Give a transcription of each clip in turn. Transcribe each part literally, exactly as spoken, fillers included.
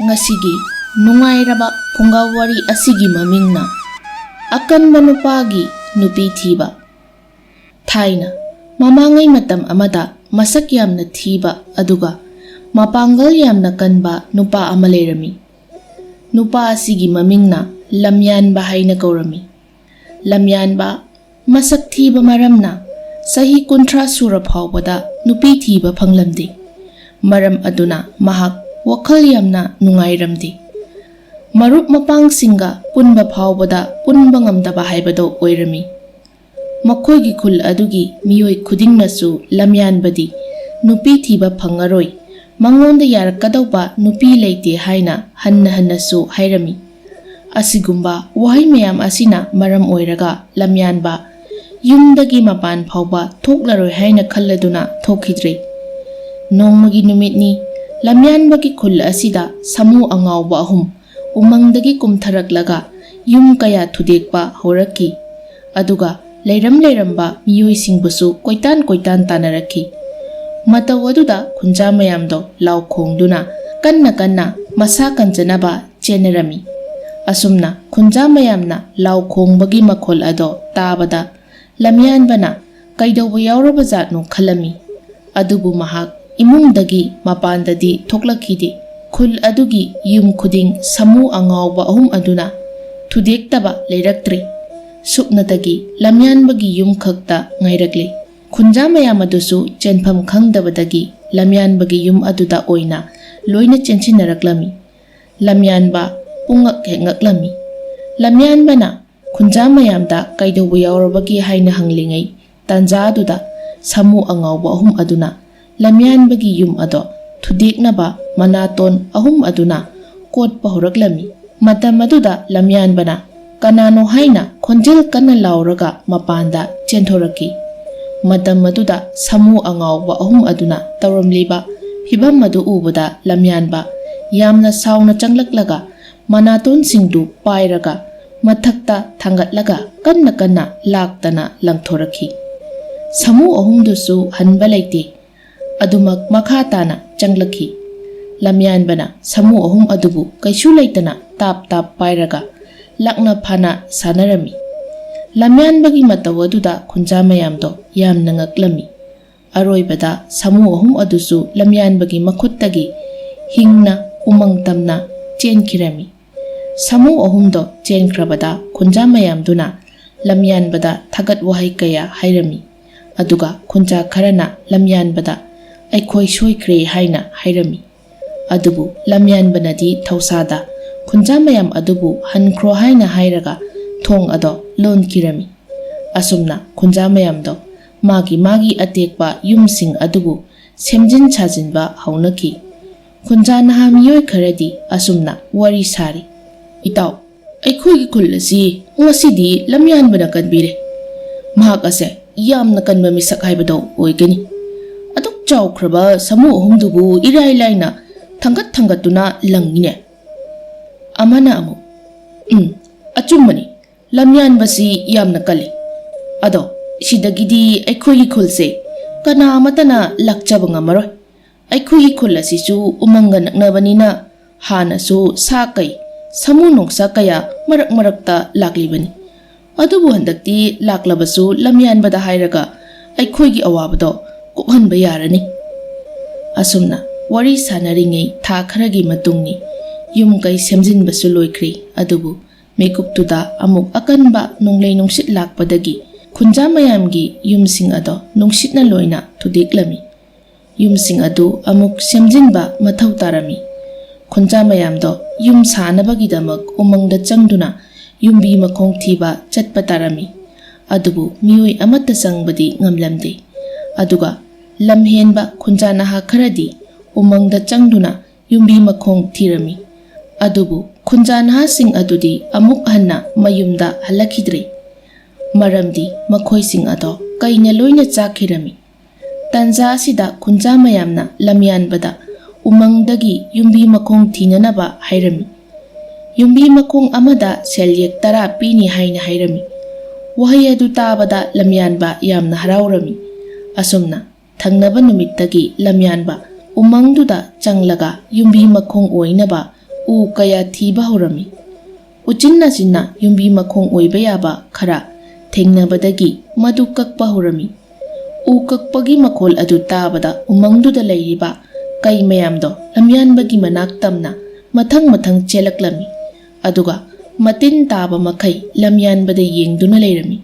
ꯉꯁꯤꯒꯤ ꯅꯨꯡꯉꯥꯏꯔꯕ ꯐꯨꯡꯒꯥ ꯋꯥꯔꯤ ꯑꯁꯤꯒꯤ ꯃꯃꯤꯡꯅ ꯑꯀꯟꯕ ꯅꯨꯄꯥꯒꯤ ꯅꯨꯄꯤ ꯊꯤꯕ꯫ ꯊꯥꯏꯅ ꯃꯃꯥꯡꯉꯩ ꯃꯇꯝ ꯑꯃꯗ ꯃꯁꯛ ꯌꯥꯝꯅ ꯊꯤꯕ ꯑꯗꯨꯒ ꯃꯄꯥꯡꯒꯜ ꯌꯥꯝꯅ ꯀꯟꯕ ꯅꯨꯄꯥ ꯑꯃ ꯂꯩꯔꯝꯃꯤ꯫ ꯅꯨꯄꯥ ꯑꯁꯤꯒꯤ ꯃꯃꯤꯡꯅ ꯂꯝꯌꯥꯟꯕ ꯍꯥꯏꯅ ꯀꯧꯔꯝꯃꯤ꯫ ꯂꯝꯌꯥꯟꯕ ꯃꯁꯛ ꯊꯤꯕ ꯃꯔꯝꯅ ꯆꯍꯤ ꯀꯨꯟꯊ꯭ꯔꯥ ꯁꯨꯔ ꯐꯥꯎꯕꯗ ꯅꯨꯄꯤ ꯊꯤꯕ ꯐꯪꯂꯝꯗꯦ꯫ ꯃꯔꯝ ꯑꯗꯨꯅ ꯃꯍꯥꯛ ꯋꯥꯈꯜ ꯌꯥꯝꯅ ꯅꯨꯡꯉꯥꯏꯔꯝꯗꯦ꯫ ꯃꯔꯨꯞ ꯃꯄꯥꯡꯁꯤꯡꯒ ꯄꯨꯟꯕ ꯐꯥꯎꯕꯗ ꯄꯨꯟꯕ ꯉꯝꯗꯕ ꯍꯥꯏꯕꯗꯨ ꯑꯣꯏꯔꯝꯃꯤ꯫ ꯃꯈꯣꯏꯒꯤ ꯈꯨꯜ ꯑꯗꯨꯒꯤ ꯃꯤꯑꯣꯏ ꯈꯨꯗꯤꯡꯅꯁꯨ ꯂꯝꯌꯥꯟꯕꯗꯤ ꯅꯨꯄꯤ ꯊꯤꯕ ꯐꯪꯉꯔꯣꯏ, ꯃꯉꯣꯟꯗ ꯌꯥꯔꯛꯀꯗꯧꯕ ꯅꯨꯄꯤ ꯂꯩꯇꯦ ꯍꯥꯏꯅ ꯍꯟꯅ ꯍꯟꯅꯁꯨ ꯍꯥꯏꯔꯝꯃꯤ꯫ ꯑꯁꯤꯒꯨꯝꯕ ꯋꯥꯍꯩ ꯃꯌꯥꯝ ꯑꯁꯤꯅ ꯃꯔꯝ ꯑꯣꯏꯔꯒ ꯂꯝꯌꯥꯟꯕ ꯌꯨꯝꯗꯒꯤ ꯃꯄꯥꯟ ꯐꯥꯎꯕ ꯊꯣꯛꯂꯔꯣꯏ ꯍꯥꯏꯅ ꯈꯜꯂꯗꯨꯅ ꯊꯣꯛꯈꯤꯗ꯭ꯔꯦ꯫ ꯅꯣꯡꯃꯒꯤ ꯅꯨꯃꯤꯠꯅꯤ, ꯂꯝꯌꯥꯟꯕꯒꯤ ꯈꯨꯜ ꯑꯁꯤꯗ ꯁꯥꯃꯨ ꯑꯉꯥꯎꯕ ꯑꯍꯨꯝ ꯎꯃꯪꯗꯒꯤ ꯀꯨꯝꯊꯔꯛꯂꯒ ꯌꯨꯝ ꯀꯌꯥ ꯊꯨꯗꯦꯛꯄ ꯍꯧꯔꯛꯈꯤ꯫ ꯑꯗꯨꯒ ꯂꯩꯔꯝ ꯂꯩꯔꯝꯕ ꯃꯤꯑꯣꯏꯁꯤꯡꯕꯨꯁꯨ ꯀꯣꯏꯇꯥꯟ ꯀꯣꯏꯇꯥꯟ ꯇꯥꯟꯅꯔꯛꯈꯤ꯫ ꯃꯇꯧ ꯑꯗꯨꯗ ꯈꯨꯟꯖꯥ ꯃꯌꯥꯝꯗꯣ ꯂꯥꯎ ꯈꯣꯡꯗꯨꯅ ꯀꯟꯅ ꯀꯟꯅ ꯃꯁꯥ ꯀꯟꯖꯅꯕ ꯆꯦꯟꯅꯔꯝꯃꯤ꯫ ꯑꯁꯨꯝꯅ ꯈꯨꯟꯖꯥ ꯃꯌꯥꯝꯅ ꯂꯥꯎ ꯈꯣꯡꯕꯒꯤ ꯃꯈꯣꯜ ꯑꯗꯣ ꯇꯥꯕꯗ ꯂꯝꯌꯥꯟꯕꯅ ꯀꯩꯗꯧꯕ ꯌꯥꯎꯔꯕ ꯖꯥꯠꯅꯣ ꯈꯜꯂꯝꯃꯤ꯫ ꯑꯗꯨꯕꯨ ꯃꯍꯥꯛ ꯏꯃꯨꯡꯗꯒꯤ ꯃꯄꯥꯟꯗꯗꯤ ꯊꯣꯛꯂꯛꯈꯤꯗꯦ꯫ ꯈꯨꯜ ꯑꯗꯨꯒꯤ ꯌꯨꯝ ꯈꯨꯗꯤꯡ ꯁꯥꯃꯨ ꯑꯉꯥꯎꯕ ꯑꯍꯨꯝ ꯑꯗꯨꯅ ꯊꯨꯗꯦꯛꯇꯕ ꯂꯩꯔꯛꯇ꯭ꯔꯦ꯫ ꯁꯨꯞꯅꯇꯒꯤ ꯂꯝꯌꯥꯟꯕꯒꯤ ꯌꯨꯝ ꯈꯛꯇ ꯉꯥꯏꯔꯛꯂꯦ꯫ ꯈꯨꯟꯖꯥ ꯃꯌꯥꯝ ꯑꯗꯨꯁꯨ ꯆꯦꯟꯐꯝ ꯈꯪꯗꯕꯗꯒꯤ ꯂꯝꯌꯥꯟꯕꯒꯤ ꯌꯨꯝ ꯑꯗꯨꯗ ꯑꯣꯏꯅ ꯂꯣꯏꯅ ꯆꯦꯟꯁꯤꯟꯅꯔꯛꯂꯝꯃꯤ꯫ ꯂꯝꯌꯥꯟꯕ ꯄꯨꯡꯉꯛ ꯍꯦꯛ ꯉꯛꯂꯝꯃꯤ꯫ ꯂꯝꯌꯥꯟꯕꯅ ꯈꯨꯟꯖꯥ ꯃꯌꯥꯝꯗ ꯀꯩꯗꯧꯕ ꯌꯥꯎꯔꯕꯒꯦ ꯍꯥꯏꯅ ꯍꯪꯂꯤꯉꯩ ꯇꯥꯟꯖꯥꯗꯨꯗ ꯁꯥꯃꯨ ꯑꯉꯥꯎꯕ ꯑꯍꯨꯝ ꯑꯗꯨꯅ ꯂꯝꯌꯥꯟꯕꯒꯤ ꯌꯨꯝ ꯑꯗꯣ ꯊꯨꯗꯦꯛꯅꯕ ꯃꯅꯥꯇꯣꯟ ꯑꯍꯨꯝ ꯑꯗꯨꯅ ꯀꯣꯠꯄ ꯍꯧꯔꯛꯂꯝꯃꯤ꯫ ꯃꯇꯝ ꯑꯗꯨꯗ ꯂꯝꯌꯥꯟꯕꯅ "ꯀꯅꯥꯅꯣ?" ꯍꯥꯏꯅ ꯈꯣꯟꯖꯦꯜ ꯀꯟꯅ ꯂꯥꯎꯔꯒ ꯃꯄꯥꯟꯗ ꯆꯦꯟꯊꯣꯔꯛꯈꯤ꯫ ꯃꯇꯝ ꯑꯗꯨꯗ ꯁꯥꯃꯨ ꯑꯉꯥꯎꯕ ꯑꯍꯨꯝ ꯑꯗꯨꯅ ꯇꯧꯔꯝꯂꯤꯕ ꯐꯤꯚꯝ ꯑꯗꯨ ꯎꯕꯗ ꯂꯝꯌꯥꯟꯕ ꯌꯥꯝꯅ ꯁꯥꯎꯅ ꯆꯪꯂꯛꯂꯒ ꯃꯅꯥꯇꯣꯟꯁꯤꯡꯗꯨ ꯄꯥꯏꯔꯒ ꯃꯊꯛꯇ ꯊꯥꯡꯒꯠꯂꯒ ꯀꯟꯅ ꯀꯟꯅ ꯂꯥꯛꯇꯅ ꯂꯪꯊꯣꯔꯛꯈꯤ꯫ ꯁꯥꯃꯨ ꯑꯍꯨꯝꯗꯨꯁꯨ ꯍꯟꯕ ꯂꯩꯇꯦ꯫ ꯑꯗꯨꯃꯛ ꯃꯈꯥ ꯇꯥꯅ ꯆꯪꯂꯛꯈꯤ꯫ ꯂꯝꯌꯥꯟꯕꯅ ꯁꯥꯃꯨ ꯑꯍꯨꯝ ꯑꯗꯨꯕꯨ ꯀꯩꯁꯨ ꯂꯩꯇꯅ ꯇꯥꯞ ꯇꯥꯞ ꯄꯥꯏꯔꯒ ꯂꯥꯛꯅ ꯐꯥꯅ ꯁꯥꯟꯅꯔꯝꯃꯤ꯫ ꯂꯝꯌꯥꯟꯕꯒꯤ ꯃꯇꯧ ꯑꯗꯨꯗ ꯈꯨꯟꯖꯥ ꯃꯌꯥꯝꯗꯣ ꯌꯥꯝꯅ ꯉꯛꯂꯝꯃꯤ꯫ ꯑꯔꯣꯏꯕꯗ ꯁꯥꯃꯨ ꯑꯍꯨꯝ ꯑꯗꯨꯁꯨ ꯂꯝꯌꯥꯟꯕꯒꯤ ꯃꯈꯨꯠꯇꯒꯤ ꯍꯤꯡꯅ ꯎꯃꯪ ꯇꯝꯅ ꯆꯦꯟꯈꯤꯔꯝꯃꯤ꯫ ꯁꯥꯃꯨ ꯑꯍꯨꯝꯗꯣ ꯆꯦꯟꯈ꯭ꯔꯕꯗ ꯈꯨꯟꯖꯥ ꯃꯌꯥꯝꯗꯨꯅ ꯂꯝꯌꯥꯟꯕꯗ ꯊꯥꯒꯠ ꯋꯥꯍꯩ ꯀꯌꯥ ꯍꯥꯏꯔꯝꯃꯤ꯫ ꯑꯗꯨꯒ ꯈꯨꯟꯖꯥ ꯈꯔꯅ ꯂꯝꯌꯥꯟꯕꯗ "ꯑꯩꯈꯣꯏ ꯁꯣꯏꯈ꯭ꯔꯦ" ꯍꯥꯏꯅ ꯍꯥꯏꯔꯝꯃꯤ꯫ ꯑꯗꯨꯕꯨ ꯂꯝꯌꯥꯟꯕꯅꯗꯤ ꯊꯧꯁꯥꯗ ꯈꯨꯟꯖꯥ ꯃꯌꯥꯝ ꯑꯗꯨꯕꯨ "ꯍꯟꯈ꯭ꯔꯣ" ꯍꯥꯏꯅ ꯍꯥꯏꯔꯒ ꯊꯣꯡ ꯑꯗꯣ ꯂꯣꯟꯈꯤꯔꯝꯃꯤ꯫ ꯑꯁꯨꯝꯅ ꯈꯨꯟꯖꯥ ꯃꯌꯥꯝꯗꯣ ꯃꯥꯒꯤ ꯃꯥꯒꯤ ꯑꯇꯦꯛꯄ ꯌꯨꯝꯁꯤꯡ ꯑꯗꯨꯕꯨ ꯁꯦꯝꯖꯤꯟ ꯁꯥꯖꯤꯟꯕ ꯍꯧꯅꯈꯤ꯫ ꯈꯨꯟꯖꯥ ꯅꯍꯥ ꯃꯤꯑꯣꯏ ꯈꯔꯗꯤ ꯑꯁꯨꯝꯅ ꯋꯥꯔꯤ ꯁꯥꯔꯤ꯫ "ꯏꯇꯥꯎ, ꯑꯩꯈꯣꯏꯒꯤ ꯈꯨꯜ ꯑꯁꯤ ꯉꯁꯤꯗꯤ ꯂꯝꯌꯥꯟꯕꯅ ꯀꯟꯕꯤꯔꯦ꯫ ꯃꯍꯥꯛ ꯑꯁꯦ ꯌꯥꯝꯅ ꯀꯟꯕ ꯃꯤꯁꯛ ꯍꯥꯏꯕꯗꯣ ꯑꯣꯏꯒꯅꯤ꯫ ꯑꯗꯨꯛ ꯆꯥꯎꯈ꯭ꯔꯕ ꯁꯥꯃꯨ ꯑꯍꯨꯝꯗꯨꯕꯨ ꯏꯔꯥꯏ ꯂꯥꯏꯅ ꯊꯥꯡꯒꯠ ꯊꯥꯡꯒꯠꯇꯨꯅ ꯂꯪꯉꯤꯅꯦ꯫" ꯑꯃꯅ ꯑꯃꯨꯛ, "ꯎꯝ, ꯑꯆꯨꯝꯕꯅꯤ, ꯂꯝꯌꯥꯟꯕꯁꯤ ꯌꯥꯝꯅ ꯀꯜꯂꯤ꯫ ꯑꯗꯣ ꯁꯤꯗꯒꯤꯗꯤ ꯑꯩꯈꯣꯏꯒꯤ ꯈꯨꯜꯁꯦ ꯀꯅꯥ ꯑꯃꯠꯇꯅ ꯂꯥꯛꯆꯕ ꯉꯝꯃꯔꯣꯏ꯫ ꯑꯩꯈꯣꯏꯒꯤ ꯈꯨꯜ ꯑꯁꯤꯁꯨ ꯎꯃꯪꯒ ꯅꯛꯅꯕꯅꯤꯅ ꯍꯥꯟꯅꯁꯨ ꯁꯥ ꯀꯩ, ꯁꯥꯃꯨ ꯅꯣꯡꯁꯥ ꯀꯌꯥ ꯃꯔꯛ ꯃꯔꯛꯇ ꯂꯥꯛꯂꯤꯕꯅꯤ꯫ ꯑꯗꯨꯕꯨ ꯍꯟꯗꯛꯇꯤ ꯂꯥꯛꯂꯕꯁꯨ ꯂꯝꯌꯥꯟꯕꯗ ꯍꯥꯏꯔꯒ ꯑꯩꯈꯣꯏꯒꯤ ꯑꯋꯥꯕꯗꯣ ꯀꯣꯛꯍꯟꯕ ꯌꯥꯔꯅꯤ꯫" ꯑꯁꯨꯝꯅ ꯋꯥꯔꯤ ꯁꯥꯟꯅꯔꯤꯉꯩ ꯊꯥ ꯈꯔꯒꯤ ꯃꯇꯨꯡꯅꯤ꯫ ꯌꯨꯝ ꯀꯩ ꯁꯦꯝꯖꯤꯟꯕꯁꯨ ꯂꯣꯏꯈ꯭ꯔꯦ꯫ ꯑꯗꯨꯕꯨ ꯃꯤꯀꯨꯞꯇꯨꯗ ꯑꯃꯨꯛ ꯑꯀꯟꯕ ꯅꯣꯡꯂꯩ ꯅꯨꯡꯁꯤꯠ ꯂꯥꯛꯄꯗꯒꯤ ꯈꯨꯟꯖꯥ ꯃꯌꯥꯝꯒꯤ ꯌꯨꯝꯁꯤꯡ ꯑꯗꯣ ꯅꯨꯡꯁꯤꯠꯅ ꯂꯣꯏꯅ ꯊꯨꯗꯦꯛꯂꯝꯃꯤ꯫ ꯌꯨꯝꯁꯤꯡ ꯑꯗꯨ ꯑꯃꯨꯛ ꯁꯦꯝꯖꯤꯟꯕ ꯃꯊꯧ ꯇꯥꯔꯝꯃꯤ꯫ ꯈꯨꯟꯖꯥ ꯃꯌꯥꯝꯗꯣ ꯌꯨꯝ ꯁꯥꯅꯕꯒꯤꯗꯃꯛ ꯎꯃꯪꯗ ꯆꯪꯗꯨꯅ ꯌꯨꯝꯕꯤ ꯃꯈꯣꯡ ꯊꯤꯕ ꯆꯠꯄ ꯇꯥꯔꯝꯃꯤ꯫ ꯑꯗꯨꯕꯨ ꯃꯤꯑꯣꯏ ꯑꯃꯠꯇ ꯆꯪꯕꯗꯤ ꯉꯝꯂꯝꯗꯦ꯫ ꯑꯗꯨꯒ ꯂꯝꯍꯦꯟꯕ ꯈꯨꯟꯖꯥ ꯅꯍꯥ ꯈꯔꯗꯤ ꯎꯃꯪꯗ ꯆꯪꯗꯨꯅ ꯌꯨꯝꯕꯤ ꯃꯈꯣꯡ ꯊꯤꯔꯝꯃꯤ꯫ ꯑꯗꯨꯕꯨ ꯈꯨꯟꯖꯥ ꯅꯍꯥꯁꯤꯡ ꯑꯗꯨꯗꯤ ꯑꯃꯨꯛ ꯍꯟꯅ ꯃꯌꯨꯝꯗ ꯍꯜꯂꯛꯈꯤꯗ꯭ꯔꯦ꯫ ꯃꯔꯝꯗꯤ ꯃꯈꯣꯏꯁꯤꯡ ꯑꯗꯣ ꯀꯩꯅ ꯂꯣꯏꯅ ꯆꯥꯈꯤꯔꯝꯃꯤ꯫ ꯇꯟꯖꯥ ꯑꯁꯤꯗ ꯈꯨꯟꯖꯥ ꯃꯌꯥꯝꯅ ꯂꯝꯌꯥꯟꯕꯗ ꯎꯃꯪꯗꯒꯤ ꯌꯨꯝꯕꯤ ꯃꯈꯣꯡ ꯊꯤꯅꯅꯕ ꯍꯥꯏꯔꯝꯃꯤ꯫ "ꯌꯨꯝꯕꯤ ꯃꯈꯣꯡ ꯑꯃꯗ ꯁꯦꯜ ꯌꯦꯛ ꯇꯔꯥ ꯄꯤꯅꯤ" ꯍꯥꯏꯅ ꯍꯥꯏꯔꯝꯃꯤ꯫ ꯋꯥꯍꯩ ꯑꯗꯨ ꯇꯥꯕꯗ ꯂꯝꯌꯥꯟꯕ ꯌꯥꯝꯅ ꯍꯔꯥꯎꯔꯝꯃꯤ꯫ ꯑꯁꯨꯝꯅ ꯊꯪꯅꯕ ꯅꯨꯃꯤꯠꯇꯒꯤ ꯂꯝꯌꯥꯟꯕ ꯎꯃꯪꯗꯨꯗ ꯆꯪꯂꯒ ꯌꯨꯝꯕꯤ ꯃꯈꯣꯡ ꯑꯣꯏꯅꯕ ꯎ ꯀꯌꯥ ꯊꯤꯕ ꯍꯧꯔꯝꯃꯤ꯫ ꯎꯆꯤꯟ ꯅꯥꯆꯤꯟꯅ ꯌꯨꯝꯕꯤ ꯃꯈꯣꯡ ꯑꯣꯏꯕ ꯌꯥꯕ ꯈꯔ ꯊꯦꯡꯅꯕꯗꯒꯤ ꯃꯗꯨ ꯀꯛꯄ ꯍꯧꯔꯝꯃꯤ꯫ ꯎ ꯀꯛꯄꯒꯤ ꯃꯈꯣꯜ ꯑꯗꯨ ꯇꯥꯕꯗ ꯎꯃꯪꯗꯨꯗ ꯂꯩꯔꯤꯕ ꯀꯩ ꯃꯌꯥꯝꯗꯣ ꯂꯝꯌꯥꯟꯕꯒꯤ ꯃꯅꯥꯛ ꯇꯝꯅ ꯃꯊꯪ ꯃꯊꯪ ꯆꯦꯜꯂꯛꯂꯝꯃꯤ꯫ ꯑꯗꯨꯒ ꯃꯇꯤꯟ ꯇꯥꯕ ꯃꯈꯩ ꯂꯝꯌꯥꯟꯕꯗ ꯌꯦꯡꯗꯨꯅ ꯂꯩꯔꯝꯃꯤ꯫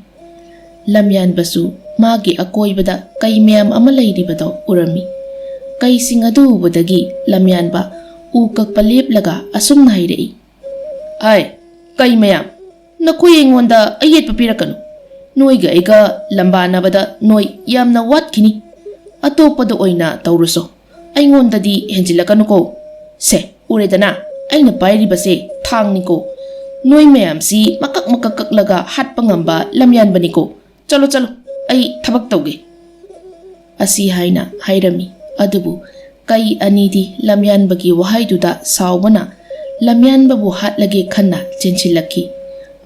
ꯂꯝꯌꯥꯟꯕꯁꯨ ꯃꯥꯒꯤ ꯑꯀꯣꯏꯕꯗ ꯀꯩ ꯃꯌꯥꯝ ꯑꯃ ꯂꯩꯔꯤꯕꯗꯣ ꯎꯔꯝꯃꯤ꯫ ꯀꯩꯁꯤꯡ ꯑꯗꯨ ꯎꯕꯗꯒꯤ ꯂꯝꯌꯥꯟꯕ ꯎ ꯀꯛꯄ ꯂꯦꯞꯂꯒ ꯑꯁꯨꯝꯅ ꯍꯥꯏꯔꯛꯏ, "ꯑꯥꯏ, ꯀꯩ ꯃꯌꯥꯝ, ꯅꯈꯣꯏ ꯑꯩꯉꯣꯟꯗ ꯑꯌꯦꯠꯄ ꯄꯤꯔꯛꯀꯅꯨ꯫ ꯅꯣꯏꯒ ꯑꯩꯒ ꯂꯝꯕꯥꯅꯕꯗ ꯅꯣꯏ ꯌꯥꯝꯅ ꯋꯥꯠꯈꯤꯅꯤ꯫ ꯑꯇꯣꯞꯄꯗ ꯑꯣꯏꯅ ꯇꯧꯔꯨꯁꯣ꯫ ꯑꯩꯉꯣꯟꯗꯗꯤ ꯍꯦꯟꯖꯤꯜꯂꯛꯀꯅꯨꯀꯣ꯫ ꯁꯦ, ꯎꯔꯦꯗꯅ, ꯑꯩꯅ ꯄꯥꯏꯔꯤꯕꯁꯦ ꯊꯥꯡꯅꯤꯀꯣ꯫ ꯅꯣꯏ ꯃꯌꯥꯝꯁꯤ ꯃꯀꯛ ꯃꯀꯛ ꯀꯛꯂꯒ ꯍꯥꯠꯄ ꯉꯝꯕ ꯂꯝꯌꯥꯟꯕꯅꯤꯀꯣ꯫ ꯆꯠꯂꯣ, ꯆꯠꯂꯣ, ꯑꯩ ꯊꯕꯛ ꯇꯧꯒꯦ," ꯑꯁꯤ ꯍꯥꯏꯅ ꯍꯥꯏꯔꯝꯃꯤ꯫ ꯑꯗꯨꯕꯨ ꯀꯩ ꯑꯅꯤꯗꯤ ꯂꯝꯌꯥꯟꯕꯒꯤ ꯋꯥꯍꯩꯗꯨꯗ ꯁꯥꯎꯕꯅ ꯂꯝꯌꯥꯟꯕꯕꯨ ꯍꯥꯠꯂꯒꯦ ꯈꯟꯅ ꯆꯦꯟꯁꯤꯜꯂꯛꯈꯤ꯫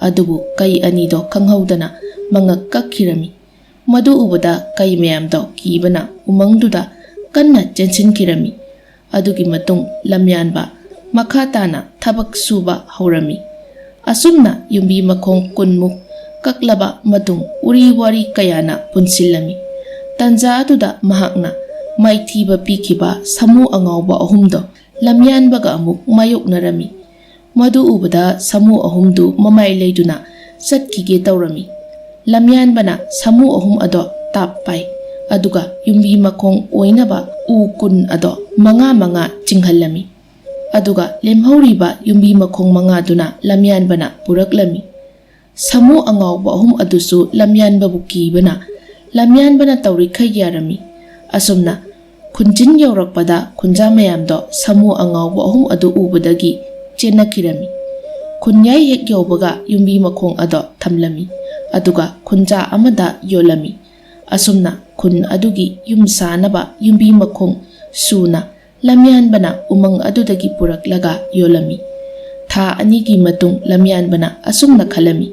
ꯑꯗꯨꯕꯨ ꯀꯩ ꯑꯅꯤꯗꯣ ꯈꯪꯍꯧꯗꯅ ꯃꯉꯛ ꯀꯛꯈꯤꯔꯝꯃꯤ꯫ ꯃꯗꯨ ꯎꯕꯗ ꯀꯩ ꯃꯌꯥꯝꯗꯣ ꯀꯤꯕꯅ ꯎꯃꯪꯗꯨꯗ ꯀꯟꯅ ꯆꯦꯟꯁꯤꯟꯈꯤꯔꯝꯃꯤ꯫ ꯑꯗꯨꯒꯤ ꯃꯇꯨꯡ ꯂꯝꯌꯥꯟꯕ ꯃꯈꯥ ꯇꯥꯅ ꯊꯕꯛ ꯁꯨꯕ ꯍꯧꯔꯝꯃꯤ꯫ ꯑꯁꯨꯝꯅ ꯌꯨꯝꯕꯤ ꯃꯈꯣꯡ ꯀꯨꯟꯃꯨꯛ ꯀꯛꯂꯕ ꯃꯇꯨꯡ ꯎꯔꯤ ꯋꯥꯔꯤ ꯀꯌꯥꯅ ꯄꯨꯟꯁꯤꯜꯂꯝꯃꯤ꯫ ꯇꯟꯖꯥ ꯑꯗꯨꯗ ꯃꯍꯥꯛꯅ ꯃꯥꯏꯊꯤꯕ ꯄꯤꯈꯤꯕ ꯁꯥꯃꯨ ꯑꯉꯥꯎꯕ ꯑꯍꯨꯝꯗꯣ ꯂꯝꯌꯥꯟꯕꯒ ꯑꯃꯨꯛ ꯃꯥꯌꯣꯛꯅꯔꯝꯃꯤ꯫ ꯃꯗꯨ ꯎꯕꯗ ꯁꯥꯃꯨ ꯑꯍꯨꯝꯗꯨ ꯃꯃꯥꯏ ꯂꯩꯗꯨꯅ ꯆꯠꯈꯤꯒꯦ ꯇꯧꯔꯝꯃꯤ꯫ ꯂꯝꯌꯥꯟꯕꯅ ꯁꯥꯃꯨ ꯑꯍꯨꯝ ꯑꯗꯣ ꯇꯥꯞ ꯄꯥꯏ, ꯑꯗꯨꯒ ꯌꯨꯝꯕꯤ ꯃꯈꯣꯡ ꯑꯣꯏꯅꯕ ꯎ ꯀꯨꯟ ꯑꯗꯣ ꯃꯉꯥ ꯃꯉꯥ ꯆꯤꯡꯍꯜꯂꯝꯃꯤ꯫ ꯑꯗꯨꯒ ꯂꯦꯝꯍꯧꯔꯤꯕ ꯌꯨꯝꯕꯤ ꯃꯈꯣꯡ ꯃꯉꯥꯗꯨꯅ ꯂꯝꯌꯥꯟꯕꯅ ꯄꯨꯔꯛꯂꯝꯃꯤ꯫ ꯁꯥꯃꯨ ꯑꯉꯥꯎꯕ ꯑꯍꯨꯝ ꯑꯗꯨꯁꯨ ꯂꯝꯌꯥꯟꯕꯕꯨ ꯀꯤꯕꯅ ꯂꯝꯌꯥꯟꯕꯅ ꯇꯧꯔꯤꯈꯩ ꯌꯥꯔꯝꯃꯤ꯫ ꯑꯁꯨꯝꯅ ꯈꯨꯟꯖꯤꯟ ꯌꯧꯔꯛꯄꯗ ꯈꯨꯟꯖꯥ ꯃꯌꯥꯝꯗꯣ ꯁꯥꯃꯨ ꯑꯉꯥꯎꯕ ꯑꯍꯨꯝ ꯑꯗꯨ ꯎꯕꯗꯒꯤ ꯆꯦꯟꯅꯈꯤꯔꯝꯃꯤ꯫ ꯈꯨꯟꯌꯥꯏ ꯍꯦꯛ ꯌꯧꯕꯒ ꯌꯨꯝꯕꯤ ꯃꯈꯣꯡ ꯑꯗꯣ ꯊꯝꯂꯝꯃꯤ, ꯑꯗꯨꯒ ꯈꯨꯟꯖꯥ ꯑꯃꯗ ꯌꯣꯜꯂꯝꯃꯤ꯫ ꯑꯁꯨꯝꯅ ꯈꯨꯟ ꯑꯗꯨꯒꯤ ꯌꯨꯝ ꯁꯥꯅꯕ ꯌꯨꯝꯕꯤ ꯃꯈꯣꯡ ꯁꯨꯅ ꯂꯝꯌꯥꯟꯕꯅ ꯎꯃꯪ ꯑꯗꯨꯗꯒꯤ ꯄꯨꯔꯛꯂꯒ ꯌꯣꯜꯂꯝꯃꯤ꯫ ꯊꯥ ꯑꯅꯤꯒꯤ ꯃꯇꯨꯡ ꯂꯝꯌꯥꯟꯕꯅ ꯑꯁꯨꯝꯅ ꯈꯜꯂꯝꯃꯤ,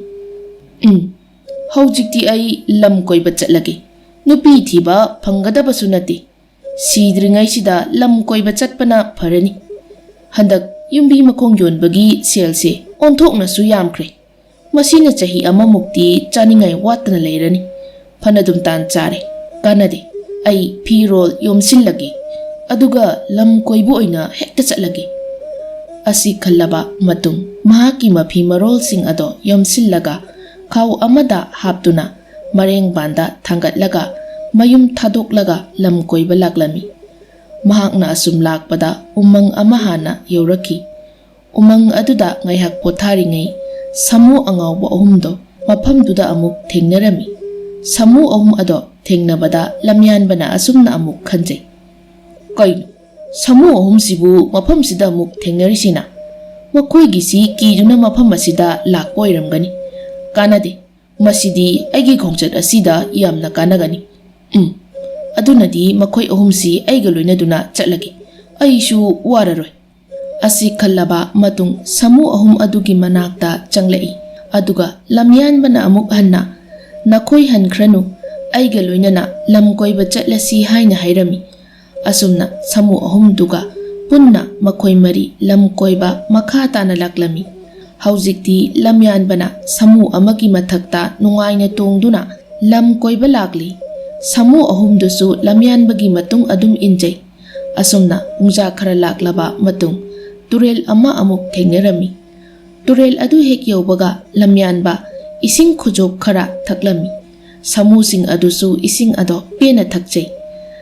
"ꯎꯝ, ꯍꯧꯖꯤꯛꯇꯤ ꯑꯩ ꯂꯝ ꯀꯣꯏꯕ ꯆꯠꯂꯒꯦ꯫ ꯅꯨꯄꯤ ꯊꯤꯕ ꯐꯪꯒꯗꯕꯁꯨ ꯅꯠꯇꯦ꯫ ꯁꯤꯗ꯭ꯔꯤꯉꯩꯁꯤꯗ ꯂꯝ ꯀꯣꯏꯕ ꯆꯠꯄꯅ ꯐꯔꯅꯤ꯫ ꯍꯟꯗꯛ ꯌꯨꯝꯕꯤ ꯃꯈꯣꯡ ꯌꯣꯟꯕꯒꯤ ꯁꯦꯜꯁꯦ ꯑꯣꯟꯊꯣꯛꯅꯁꯨ ꯌꯥꯝꯈ꯭ꯔꯦ꯫ ꯃꯁꯤꯅ ꯆꯍꯤ ꯑꯃꯃꯨꯛꯇꯤ ꯆꯥꯅꯤꯡꯉꯥꯏ ꯋꯥꯠꯇꯅ ꯂꯩꯔꯅꯤ꯫ ꯐꯅꯗꯨꯝ ꯇꯥꯟ ꯆꯥꯔꯦ, ꯀꯥꯟꯅꯗꯦ꯫ ꯑꯩ ꯐꯤꯔꯣꯜ ꯌꯣꯝꯁꯤꯜꯂꯒꯦ, ꯑꯗꯨꯒ ꯂꯝ ꯀꯣꯏꯕ ꯑꯣꯏꯅ ꯍꯦꯛꯇ ꯆꯠꯂꯒꯦ꯫ ꯑꯁꯤ ꯈꯜꯂꯕ ꯃꯇꯨꯡ, ꯃꯍꯥꯛꯀꯤ ꯃꯐꯤ ꯃꯔꯣꯜꯁꯤꯡ ꯑꯗꯣ ꯌꯣꯝꯁꯤꯜꯂꯒ ꯈꯥꯎ ꯑꯃꯗ ꯍꯥꯞꯇꯨꯅ ꯃꯔꯦꯡꯕꯥꯟꯗ ꯊꯥꯡꯒꯠꯂꯒ ꯃꯌꯨꯝ ꯊꯥꯗꯣꯛꯂꯒ ꯂꯝ ꯀꯣꯏꯕ ꯂꯥꯛꯂꯝꯃꯤ꯫ ꯃꯍꯥꯛꯅ ꯑꯁꯨꯝ ꯂꯥꯛꯄꯗ ꯎꯃꯪ ꯑꯃ ꯍꯥꯟꯅ ꯌꯧꯔꯛꯈꯤ꯫ ꯎꯃꯪ ꯑꯗꯨꯗ ꯉꯥꯏꯍꯥꯛ ꯄꯣꯊꯥꯔꯤꯉꯩ ꯁꯥꯃꯨ ꯑꯉꯥꯎꯕ ꯑꯍꯨꯝꯗꯣ ꯃꯐꯝꯗꯨꯗ ꯑꯃꯨꯛ ꯊꯦꯡꯅꯔꯝꯃꯤ꯫ ꯁꯥꯃꯨ ꯑꯍꯨꯝ ꯑꯗꯣ ꯊꯦꯡꯅꯕꯗ ꯂꯝꯌꯥꯟꯕꯅ ꯑꯁꯨꯝꯅ ꯑꯃꯨꯛ ꯈꯟꯖꯩ, "ꯀꯩꯅꯣ, ꯁꯥꯃꯨ ꯑꯍꯨꯝꯁꯤꯕꯨ ꯃꯐꯝꯁꯤꯗ ꯑꯃꯨꯛ ꯊꯦꯡꯅꯔꯤꯁꯤꯅ? ꯃꯈꯣꯏꯒꯤꯁꯤ ꯀꯤꯗꯨꯅ ꯃꯐꯝ ꯑꯁꯤꯗ ꯂꯥꯛꯄ ꯑꯣꯏꯔꯝꯒꯅꯤ꯫ ꯀꯥꯟꯅꯗꯦ, ꯃꯁꯤꯗꯤ ꯑꯩꯒꯤ ꯈꯣꯡꯆꯠ ꯑꯁꯤꯗ ꯌꯥꯝꯅ ꯀꯥꯟꯅꯒꯅꯤ꯫ ꯎꯝ, ꯑꯗꯨꯅꯗꯤ ꯃꯈꯣꯏ ꯑꯍꯨꯝꯁꯤ ꯑꯩꯒ ꯂꯣꯏꯅꯗꯨꯅ ꯆꯠꯂꯒꯦ꯫ ꯑꯩꯁꯨ ꯋꯥꯔꯔꯣꯏ"꯫ ꯑꯁꯤ ꯈꯜꯂꯕ ꯃꯇꯨꯡ ꯁꯥꯃꯨ ꯑꯍꯨꯝ ꯑꯗꯨꯒꯤ ꯃꯅꯥꯛꯇ ꯆꯪꯂꯛꯏ꯫ ꯑꯗꯨꯒ ꯂꯝꯌꯥꯟꯕꯅ ꯑꯃꯨꯛ ꯍꯟꯅ, "ꯅꯈꯣꯏ ꯍꯟꯈ꯭ꯔꯅꯨ, ꯑꯩꯒ ꯂꯣꯏꯅꯅ ꯂꯝ ꯀꯣꯏꯕ ꯆꯠꯂꯁꯤ" ꯍꯥꯏꯅ ꯍꯥꯏꯔꯝꯃꯤ꯫ ꯑꯁꯨꯝꯅ ꯁꯥꯃꯨ ꯑꯍꯨꯝꯗꯨꯒ ꯄꯨꯟꯅ ꯃꯈꯣꯏ ꯃꯔꯤ ꯂꯝ ꯀꯣꯏꯕ ꯃꯈꯥ ꯇꯥꯅ ꯂꯥꯛꯂꯝꯃꯤ꯫ ꯍꯧꯖꯤꯛꯇꯤ ꯂꯝꯌꯥꯟꯕꯅ ꯁꯥꯃꯨ ꯑꯃꯒꯤ ꯃꯊꯛꯇ ꯅꯨꯡꯉꯥꯏꯅ ꯇꯣꯡꯗꯨꯅ ꯂꯝ ꯀꯣꯏꯕ ꯂꯥꯛꯂꯤ꯫ ꯁꯥꯃꯨ ꯑꯍꯨꯝꯗꯨꯁꯨ ꯂꯝꯌꯥꯟꯕꯒꯤ ꯃꯇꯨꯡ ꯑꯗꯨꯝ ꯏꯟꯖꯩ꯫ ꯑꯁꯨꯝꯅ ꯄꯨꯡꯖꯥ ꯈꯔ ꯂꯥꯛꯂꯕ ꯃꯇꯨꯡ ꯇꯨꯔꯦꯜ ꯑꯃ ꯑꯃꯨꯛ ꯊꯦꯡꯅꯔꯝꯃꯤ꯫ ꯇꯨꯔꯦꯜ ꯑꯗꯨ ꯍꯦꯛ ꯌꯧꯕꯒ ꯂꯝꯌꯥꯟꯕ ꯏꯁꯤꯡ ꯈꯨꯖꯣꯞ ꯈꯔ ꯊꯛꯂꯝꯃꯤ꯫ ꯁꯥꯃꯨꯁꯤꯡ ꯑꯗꯨꯁꯨ ꯏꯁꯤꯡ ꯑꯗꯣ ꯄꯦꯟꯅ ꯊꯛꯆꯩ꯫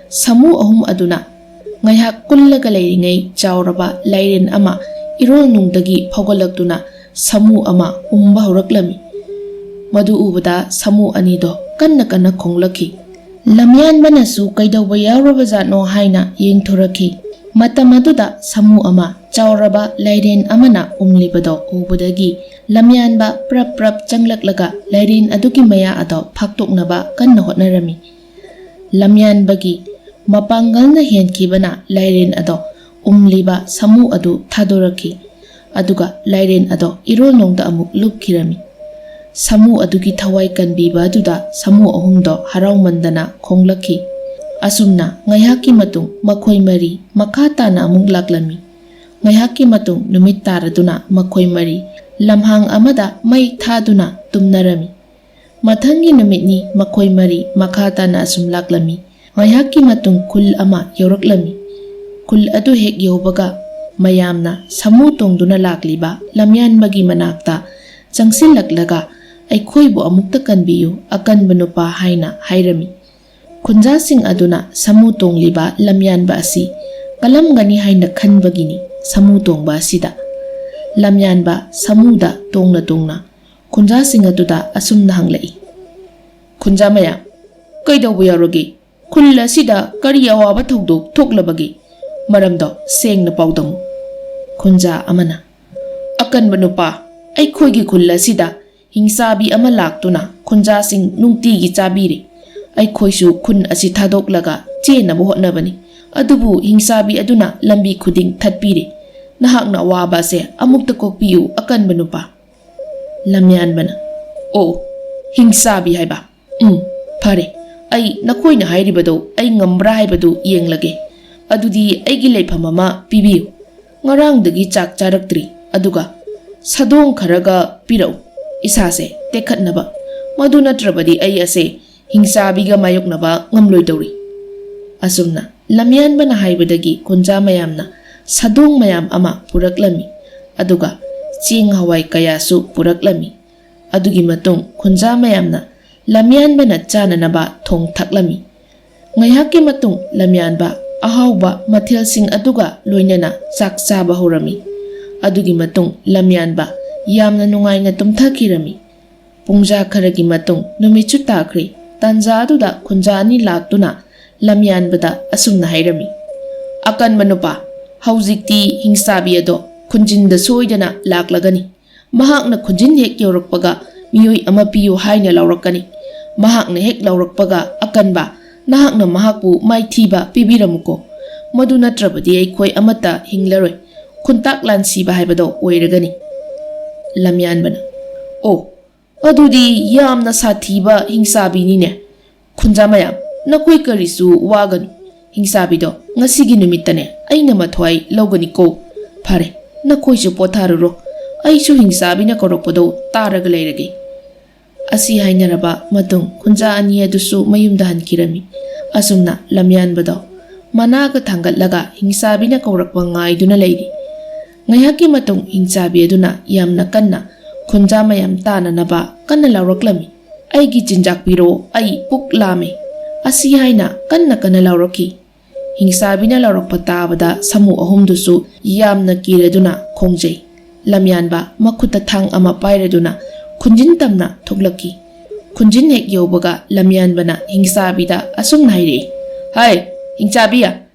ꯁꯥꯃꯨ ꯑꯍꯨꯝ ꯑꯗꯨꯅ ꯉꯥꯏꯍꯥꯛ ꯀꯨꯜꯂꯒ ꯂꯩꯔꯤꯉꯩ ꯆꯥꯎꯔꯕ ꯂꯥꯏꯔꯦꯟ ꯑꯃ ꯏꯔꯣꯜꯅꯨꯡꯗꯒꯤ ꯐꯥꯎꯒꯠꯂꯛꯇꯨꯅ ꯁꯥꯃꯨ ꯑꯃ ꯎꯝꯕ ꯍꯧꯔꯛꯂꯝꯃꯤ꯫ ꯃꯗꯨ ꯎꯕꯗ ꯁꯥꯃꯨ ꯑꯅꯤꯗꯣ ꯀꯟꯅ ꯀꯟꯅ ꯈꯣꯡꯂꯛꯈꯤ꯫ ꯂꯝꯌꯥꯟꯕꯅꯁꯨ ꯀꯩꯗꯧꯕ ꯌꯥꯎꯔꯕꯖꯥꯠꯅꯣ ꯍꯥꯏꯅ ꯌꯦꯡꯊꯣꯔꯛꯈꯤ꯫ ꯃꯇꯝ ꯑꯗꯨꯗ ꯁꯥꯃꯨ ꯑꯃ ꯆꯥꯎꯔꯕ ꯂꯥꯏꯔꯦꯟ ꯑꯃꯅ ꯎꯝꯂꯤꯕꯗꯣ ꯎꯕꯗꯒꯤ ꯂꯝꯌꯥꯟꯕ ꯄ꯭ꯔꯞ ꯄ꯭ꯔꯞ ꯆꯪꯂꯛꯂꯒ ꯂꯥꯏꯔꯦꯟ ꯑꯗꯨꯒꯤ ꯃꯌꯥ ꯑꯗꯣ ꯐꯥꯛꯇꯣꯛꯅꯕ ꯀꯟꯅ ꯍꯣꯠꯅꯔꯝꯃꯤ꯫ ꯂꯝꯌꯥꯟꯕꯒꯤ ꯃꯄꯥꯡꯒꯜꯅ ꯍꯦꯟꯈꯤꯕꯅ ꯂꯥꯏꯔꯦꯟ ꯑꯗꯣ ꯎꯝꯂꯤꯕ ꯁꯥꯃꯨ ꯑꯗꯨ ꯊꯥꯗꯣꯔꯛꯈꯤ꯫ ꯑꯗꯨꯒ ꯂꯥꯏꯔꯦꯟ ꯑꯗꯣ ꯏꯔꯣꯜꯅꯨꯡꯗ ꯑꯃꯨꯛ ꯂꯨꯞꯈꯤꯔꯝꯃꯤ꯫ ꯁꯥꯃꯨ ꯑꯗꯨꯒꯤ ꯊꯋꯥꯏ ꯀꯟꯕꯤꯕ ꯑꯗꯨꯗ ꯁꯥꯃꯨ ꯑꯍꯨꯝꯗꯣ ꯍꯔꯥꯎꯃꯟꯗꯅ ꯈꯣꯡꯂꯛꯈꯤ꯫ ꯑꯁꯨꯝꯅ ꯉꯥꯏꯍꯥꯛꯀꯤ ꯃꯇꯨꯡ ꯃꯈꯣꯏ ꯃꯔꯤ ꯃꯈꯥ ꯇꯥꯅ ꯑꯃꯨꯛ ꯂꯥꯛꯂꯝꯃꯤ꯫ ꯉꯥꯏꯍꯥꯛꯀꯤ ꯃꯇꯨꯡ ꯅꯨꯃꯤꯠ ꯇꯥꯔꯗꯨꯅ ꯃꯈꯣꯏ ꯃꯔꯤ ꯂꯝꯍꯥꯡ ꯑꯃꯗ ꯃꯩ ꯊꯥꯗꯨꯅ ꯇꯨꯝꯅꯔꯝꯃꯤ꯫ ꯃꯊꯪꯒꯤ ꯅꯨꯃꯤꯠꯅꯤ ꯃꯈꯣꯏ ꯃꯔꯤ ꯃꯈꯥ ꯇꯥꯅ ꯑꯁꯨꯝ ꯂꯥꯛꯂꯝꯃꯤ꯫ ꯉꯥꯏꯍꯥꯛꯀꯤ ꯃꯇꯨꯡ ꯈꯨꯜ ꯑꯃ ꯌꯧꯔꯛꯂꯝꯃꯤ꯫ ꯈꯨꯜ ꯑꯗꯨ ꯍꯦꯛ ꯌꯧꯕꯒ ꯃꯌꯥꯝꯅ ꯁꯥꯃꯨ ꯇꯣꯡꯗꯨꯅ ꯂꯥꯛꯂꯤꯕ ꯂꯝꯌꯥꯟꯕꯒꯤ ꯃꯅꯥꯛꯇ ꯆꯪꯁꯤꯜꯂꯛꯂꯒ, "ꯑꯩꯈꯣꯏꯕꯨ ꯑꯃꯨꯛꯇ ꯀꯟꯕꯤꯌꯨ, ꯑꯀꯟꯕ ꯅꯨꯄꯥ" ꯍꯥꯏꯅ ꯍꯥꯏꯔꯝꯃꯤ꯫ ꯈꯨꯟꯖꯥꯁꯤꯡ ꯑꯗꯨꯅ ꯁꯥꯃꯨ ꯇꯣꯡꯂꯤꯕ ꯂꯝꯌꯥꯟꯕ ꯑꯁꯤ ꯀꯜꯂꯝꯒꯅꯤ ꯍꯥꯏꯅ ꯈꯟꯕꯒꯤꯅꯤ ꯁꯥꯃꯨ ꯇꯣꯡꯕ ꯑꯁꯤꯗ꯫ ꯂꯝꯌꯥꯟꯕ ꯁꯥꯃꯨꯗ ꯇꯣꯡꯅ ꯇꯣꯡꯅ ꯈꯨꯟꯖꯥꯁꯤꯡ ꯑꯗꯨꯗ ꯑꯁꯨꯝꯅ ꯍꯪꯂꯛꯏ, "ꯈꯨꯟꯖꯥ ꯃꯌꯥꯝ, ꯀꯩꯗꯧꯕ ꯌꯥꯎꯔꯒꯦ? ꯈꯨꯜ ꯑꯁꯤꯗ ꯀꯔꯤ ꯑꯋꯥꯕ ꯊꯧꯗꯣꯛ ꯊꯣꯛꯂꯕꯒꯦ? ꯃꯔꯝꯗꯣ ꯁꯦꯡꯅ ꯄꯥꯎꯗꯝꯃꯨ꯫" ꯈꯨꯟꯖꯥ ꯑꯃꯅ, "ꯑꯀꯟꯕ ꯅꯨꯄꯥ, ꯑꯩꯈꯣꯏꯒꯤ ꯈꯨꯜ ꯑꯁꯤꯗ ꯍꯤꯡꯆꯥꯕꯤ ꯑꯃ ꯂꯥꯛꯇꯨꯅ ꯈꯨꯟꯖꯥꯁꯤꯡ ꯅꯨꯡꯇꯤꯒꯤ ꯆꯥꯕꯤꯔꯦ꯫ ꯑꯩꯈꯣꯏꯁꯨ ꯈꯨꯟ ꯑꯁꯤ ꯊꯥꯗꯣꯛꯂꯒ ꯆꯦꯟꯅꯕ ꯍꯣꯠꯅꯕꯅꯤ, ꯑꯗꯨꯕꯨ ꯍꯤꯡꯆꯥꯕꯤ ꯑꯗꯨꯅ ꯂꯝꯕꯤ ꯈꯨꯗꯤꯡ ꯊꯠꯄꯤꯔꯦ꯫ ꯅꯍꯥꯛꯅ ꯑꯋꯥꯕ ꯑꯁꯦ ꯑꯃꯨꯛꯇ ꯀꯣꯛꯄꯤꯌꯨ, ꯑꯀꯟꯕ ꯅꯨꯄꯥ꯫" ꯂꯝꯌꯥꯟꯕꯅ, "ꯑꯣ, ꯍꯤꯡꯆꯥꯕꯤ ꯍꯥꯏꯕ? ꯎꯝ, ꯐꯔꯦ, ꯑꯩ ꯅꯈꯣꯏꯅ ꯍꯥꯏꯔꯤꯕꯗꯣ ꯑꯩ ꯉꯝꯕ꯭ꯔꯥ ꯍꯥꯏꯕꯗꯨ ꯌꯦꯡꯂꯒꯦ꯫ ꯑꯗꯨꯗꯤ ꯑꯩꯒꯤ ꯂꯩꯐꯝ ꯑꯃ ꯄꯤꯕꯤꯌꯨ꯫ ꯉꯔꯥꯡꯗꯒꯤ ꯆꯥꯛ ꯆꯥꯔꯛꯇ꯭ꯔꯤ, ꯑꯗꯨꯒ ꯁꯥꯗꯣꯡ ꯈꯔꯒ ꯄꯤꯔꯛꯎ, ꯏꯁꯥꯁꯦ ꯇꯦꯛꯈꯠꯅꯕ꯫ ꯃꯗꯨ ꯅꯠꯇ꯭ꯔꯕꯗꯤ ꯑꯩ ꯑꯁꯦ ꯍꯤꯡꯆꯥꯕꯤꯒ ꯃꯥꯌꯣꯛꯅꯕ ꯉꯝꯂꯣꯏꯗꯧꯔꯤ꯫" ꯑꯁꯨꯝꯅ ꯂꯝꯌꯥꯟꯕꯅ ꯍꯥꯏꯕꯗꯒꯤ ꯈꯨꯟꯖꯥ ꯃꯌꯥꯝꯅ ꯁꯥꯗꯣꯡ ꯃꯌꯥꯝ ꯑꯃ ꯄꯨꯔꯛꯂꯝꯃꯤ, ꯑꯗꯨꯒ ꯆꯦꯡ ꯍꯋꯥꯏ ꯀꯌꯥꯁꯨ ꯄꯨꯔꯛꯂꯝꯃꯤ꯫ ꯑꯗꯨꯒꯤ ꯃꯇꯨꯡ ꯈꯨꯟꯖꯥ ꯃꯌꯥꯝꯅ ꯂꯝꯌꯥꯟꯕꯅ ꯆꯥꯅꯅꯕ ꯊꯣꯡ ꯊꯥꯛꯂꯝꯃꯤ꯫ ꯉꯥꯏꯍꯥꯛꯀꯤ ꯃꯇꯨꯡ ꯂꯝꯌꯥꯟꯕ ꯑꯍꯥꯎꯕ ꯃꯊꯦꯜꯁꯤꯡ ꯑꯗꯨꯒ ꯂꯣꯏꯅꯅ ꯆꯥꯛ ꯆꯥꯕ ꯍꯧꯔꯝꯃꯤ꯫ ꯑꯗꯨꯒꯤ ꯃꯇꯨꯡ ꯂꯝꯌꯥꯟꯕ ꯌꯥꯝꯅ ꯅꯨꯡꯉꯥꯏꯅ ꯇꯨꯝꯊꯈꯤꯔꯝꯃꯤ꯫ ꯄꯨꯡꯖꯥ ꯈꯔꯒꯤ ꯃꯇꯨꯡ ꯅꯨꯃꯤꯠꯁꯨ ꯇꯥꯈ꯭ꯔꯦ꯫ ꯇꯥꯟꯖꯥ ꯑꯗꯨꯗ ꯈꯨꯟꯖꯥ ꯑꯅꯤ ꯂꯥꯛꯇꯨꯅ ꯂꯝꯌꯥꯟꯕꯗ ꯑꯁꯨꯝꯅ ꯍꯥꯏꯔꯝꯃꯤ, "ꯑꯀꯟꯕ ꯅꯨꯄꯥ, ꯍꯧꯖꯤꯛꯇꯤ ꯍꯤꯡꯆꯥꯕꯤ ꯑꯗꯣ ꯈꯨꯟꯖꯤꯟꯗ ꯁꯣꯏꯗꯅ ꯂꯥꯛꯂꯒꯅꯤ꯫ ꯃꯍꯥꯛꯅ ꯈꯨꯟꯖꯤꯟ ꯍꯦꯛ ꯌꯧꯔꯛꯄꯒ ꯃꯤꯑꯣꯏ ꯑꯃ ꯄꯤꯌꯨ ꯍꯥꯏꯅ ꯂꯥꯎꯔꯛꯀꯅꯤ꯫ ꯃꯍꯥꯛꯅ ꯍꯦꯛ ꯂꯥꯎꯔꯛꯄꯒ, ꯑꯀꯟꯕ, ꯅꯍꯥꯛꯅ ꯃꯍꯥꯛꯄꯨ ꯃꯥꯏꯊꯤꯕ ꯄꯤꯕꯤꯔꯝꯃꯨꯀꯣ꯫ ꯃꯗꯨ ꯅꯠꯇ꯭ꯔꯕꯗꯤ ꯑꯩꯈꯣꯏ ꯑꯃꯠꯇ ꯍꯤꯡꯂꯔꯣꯏ꯫ ꯈꯨꯟꯇꯥꯛ ꯂꯥꯟꯁꯤꯕ ꯍꯥꯏꯕꯗꯣ ꯑꯣꯏꯔꯒꯅꯤ꯫" ꯂꯝꯌꯥꯟꯕꯅ, "ꯑꯣ, ꯑꯗꯨꯗꯤ ꯌꯥꯝꯅ ꯁꯥꯊꯤꯕ ꯍꯤꯡꯆꯥꯕꯤꯅꯤꯅꯦ꯫ ꯈꯨꯟꯖꯥ ꯃꯌꯥꯝ, ꯅꯈꯣꯏ ꯀꯔꯤꯁꯨ ꯋꯥꯒꯅꯨ꯫ ꯍꯤꯡꯆꯥꯕꯤꯗꯣ ꯉꯁꯤꯒꯤ ꯅꯨꯃꯤꯠꯇꯅꯦ ꯑꯩꯅ ꯃꯊ꯭ꯋꯥꯏ ꯂꯧꯒꯅꯤꯀꯣ꯫ ꯐꯔꯦ, ꯅꯈꯣꯏꯁꯨ ꯄꯣꯊꯥꯔꯨꯔꯣ꯫ ꯑꯩꯁꯨ ꯍꯤꯡꯆꯥꯕꯤꯅ ꯀꯧꯔꯛꯄꯗꯣ ꯇꯥꯔꯒ ꯂꯩꯔꯒꯦ꯫ ꯑꯁꯤ ꯍꯥꯏꯅꯔꯕ ꯃꯇꯨꯡ ꯈꯨꯟꯖꯥ ꯑꯅꯤ ꯑꯗꯨꯁꯨ ꯃꯌꯨꯝꯗ ꯍꯟꯈꯤꯔꯝꯃꯤ꯫ ꯑꯁꯨꯝꯅ ꯂꯝꯌꯥꯟꯕꯗꯣ ꯃꯅꯥꯒ ꯊꯥꯡꯒꯠꯂꯒ ꯍꯤꯡꯆꯥꯕꯤꯅ ꯀꯧꯔꯛꯄ ꯉꯥꯏꯗꯨꯅ ꯂꯩꯔꯤ꯫ ꯉꯥꯏꯍꯥꯛꯀꯤ ꯃꯇꯨꯡ ꯍꯤꯡꯆꯥꯕꯤ ꯑꯗꯨꯅ ꯌꯥꯝꯅ ꯀꯟꯅ ꯈꯨꯟꯖꯥ ꯃꯌꯥꯝ ꯇꯥꯅꯅꯕ ꯀꯟꯅ ꯂꯥꯎꯔꯛꯂꯝꯃꯤ꯫ "ꯑꯩꯒꯤ ꯆꯤꯟꯖꯥꯛ ꯄꯤꯔꯛꯑꯣ, ꯑꯩ ꯄꯨꯛ ꯂꯥꯝꯃꯦ"꯫ ꯑꯁꯤ ꯍꯥꯏꯅ ꯀꯟꯅ ꯀꯟꯅ ꯂꯥꯎꯔꯛꯈꯤ꯫ ꯍꯤꯡꯆꯥꯕꯤꯅ ꯂꯥꯎꯔꯛꯄ ꯇꯥꯕꯗ ꯁꯥꯃꯨ ꯑꯍꯨꯝꯗꯨꯁꯨ ꯌꯥꯝꯅ ꯀꯤꯔꯗꯨꯅ ꯈꯣꯡꯖꯩ꯫ ꯂꯝꯌꯥꯟꯕ ꯃꯈꯨꯠꯇ ꯊꯥꯡ ꯑꯃ ꯄꯥꯏꯔꯗꯨꯅ ꯈꯨꯟꯖꯤꯟ ꯇꯝꯅ ꯊꯣꯛꯂꯛꯈꯤ꯫ ꯈꯨꯟꯖꯤꯟ ꯍꯦꯛ ꯌꯧꯕꯒ ꯂꯝꯌꯥꯟꯕꯅ ꯍꯤꯡꯆꯥꯕꯤꯗ ꯑꯁꯨꯝꯅ ꯍꯥꯏꯔꯛꯏ, "ꯍꯩ, ꯍꯤꯡꯆꯥꯕꯤ,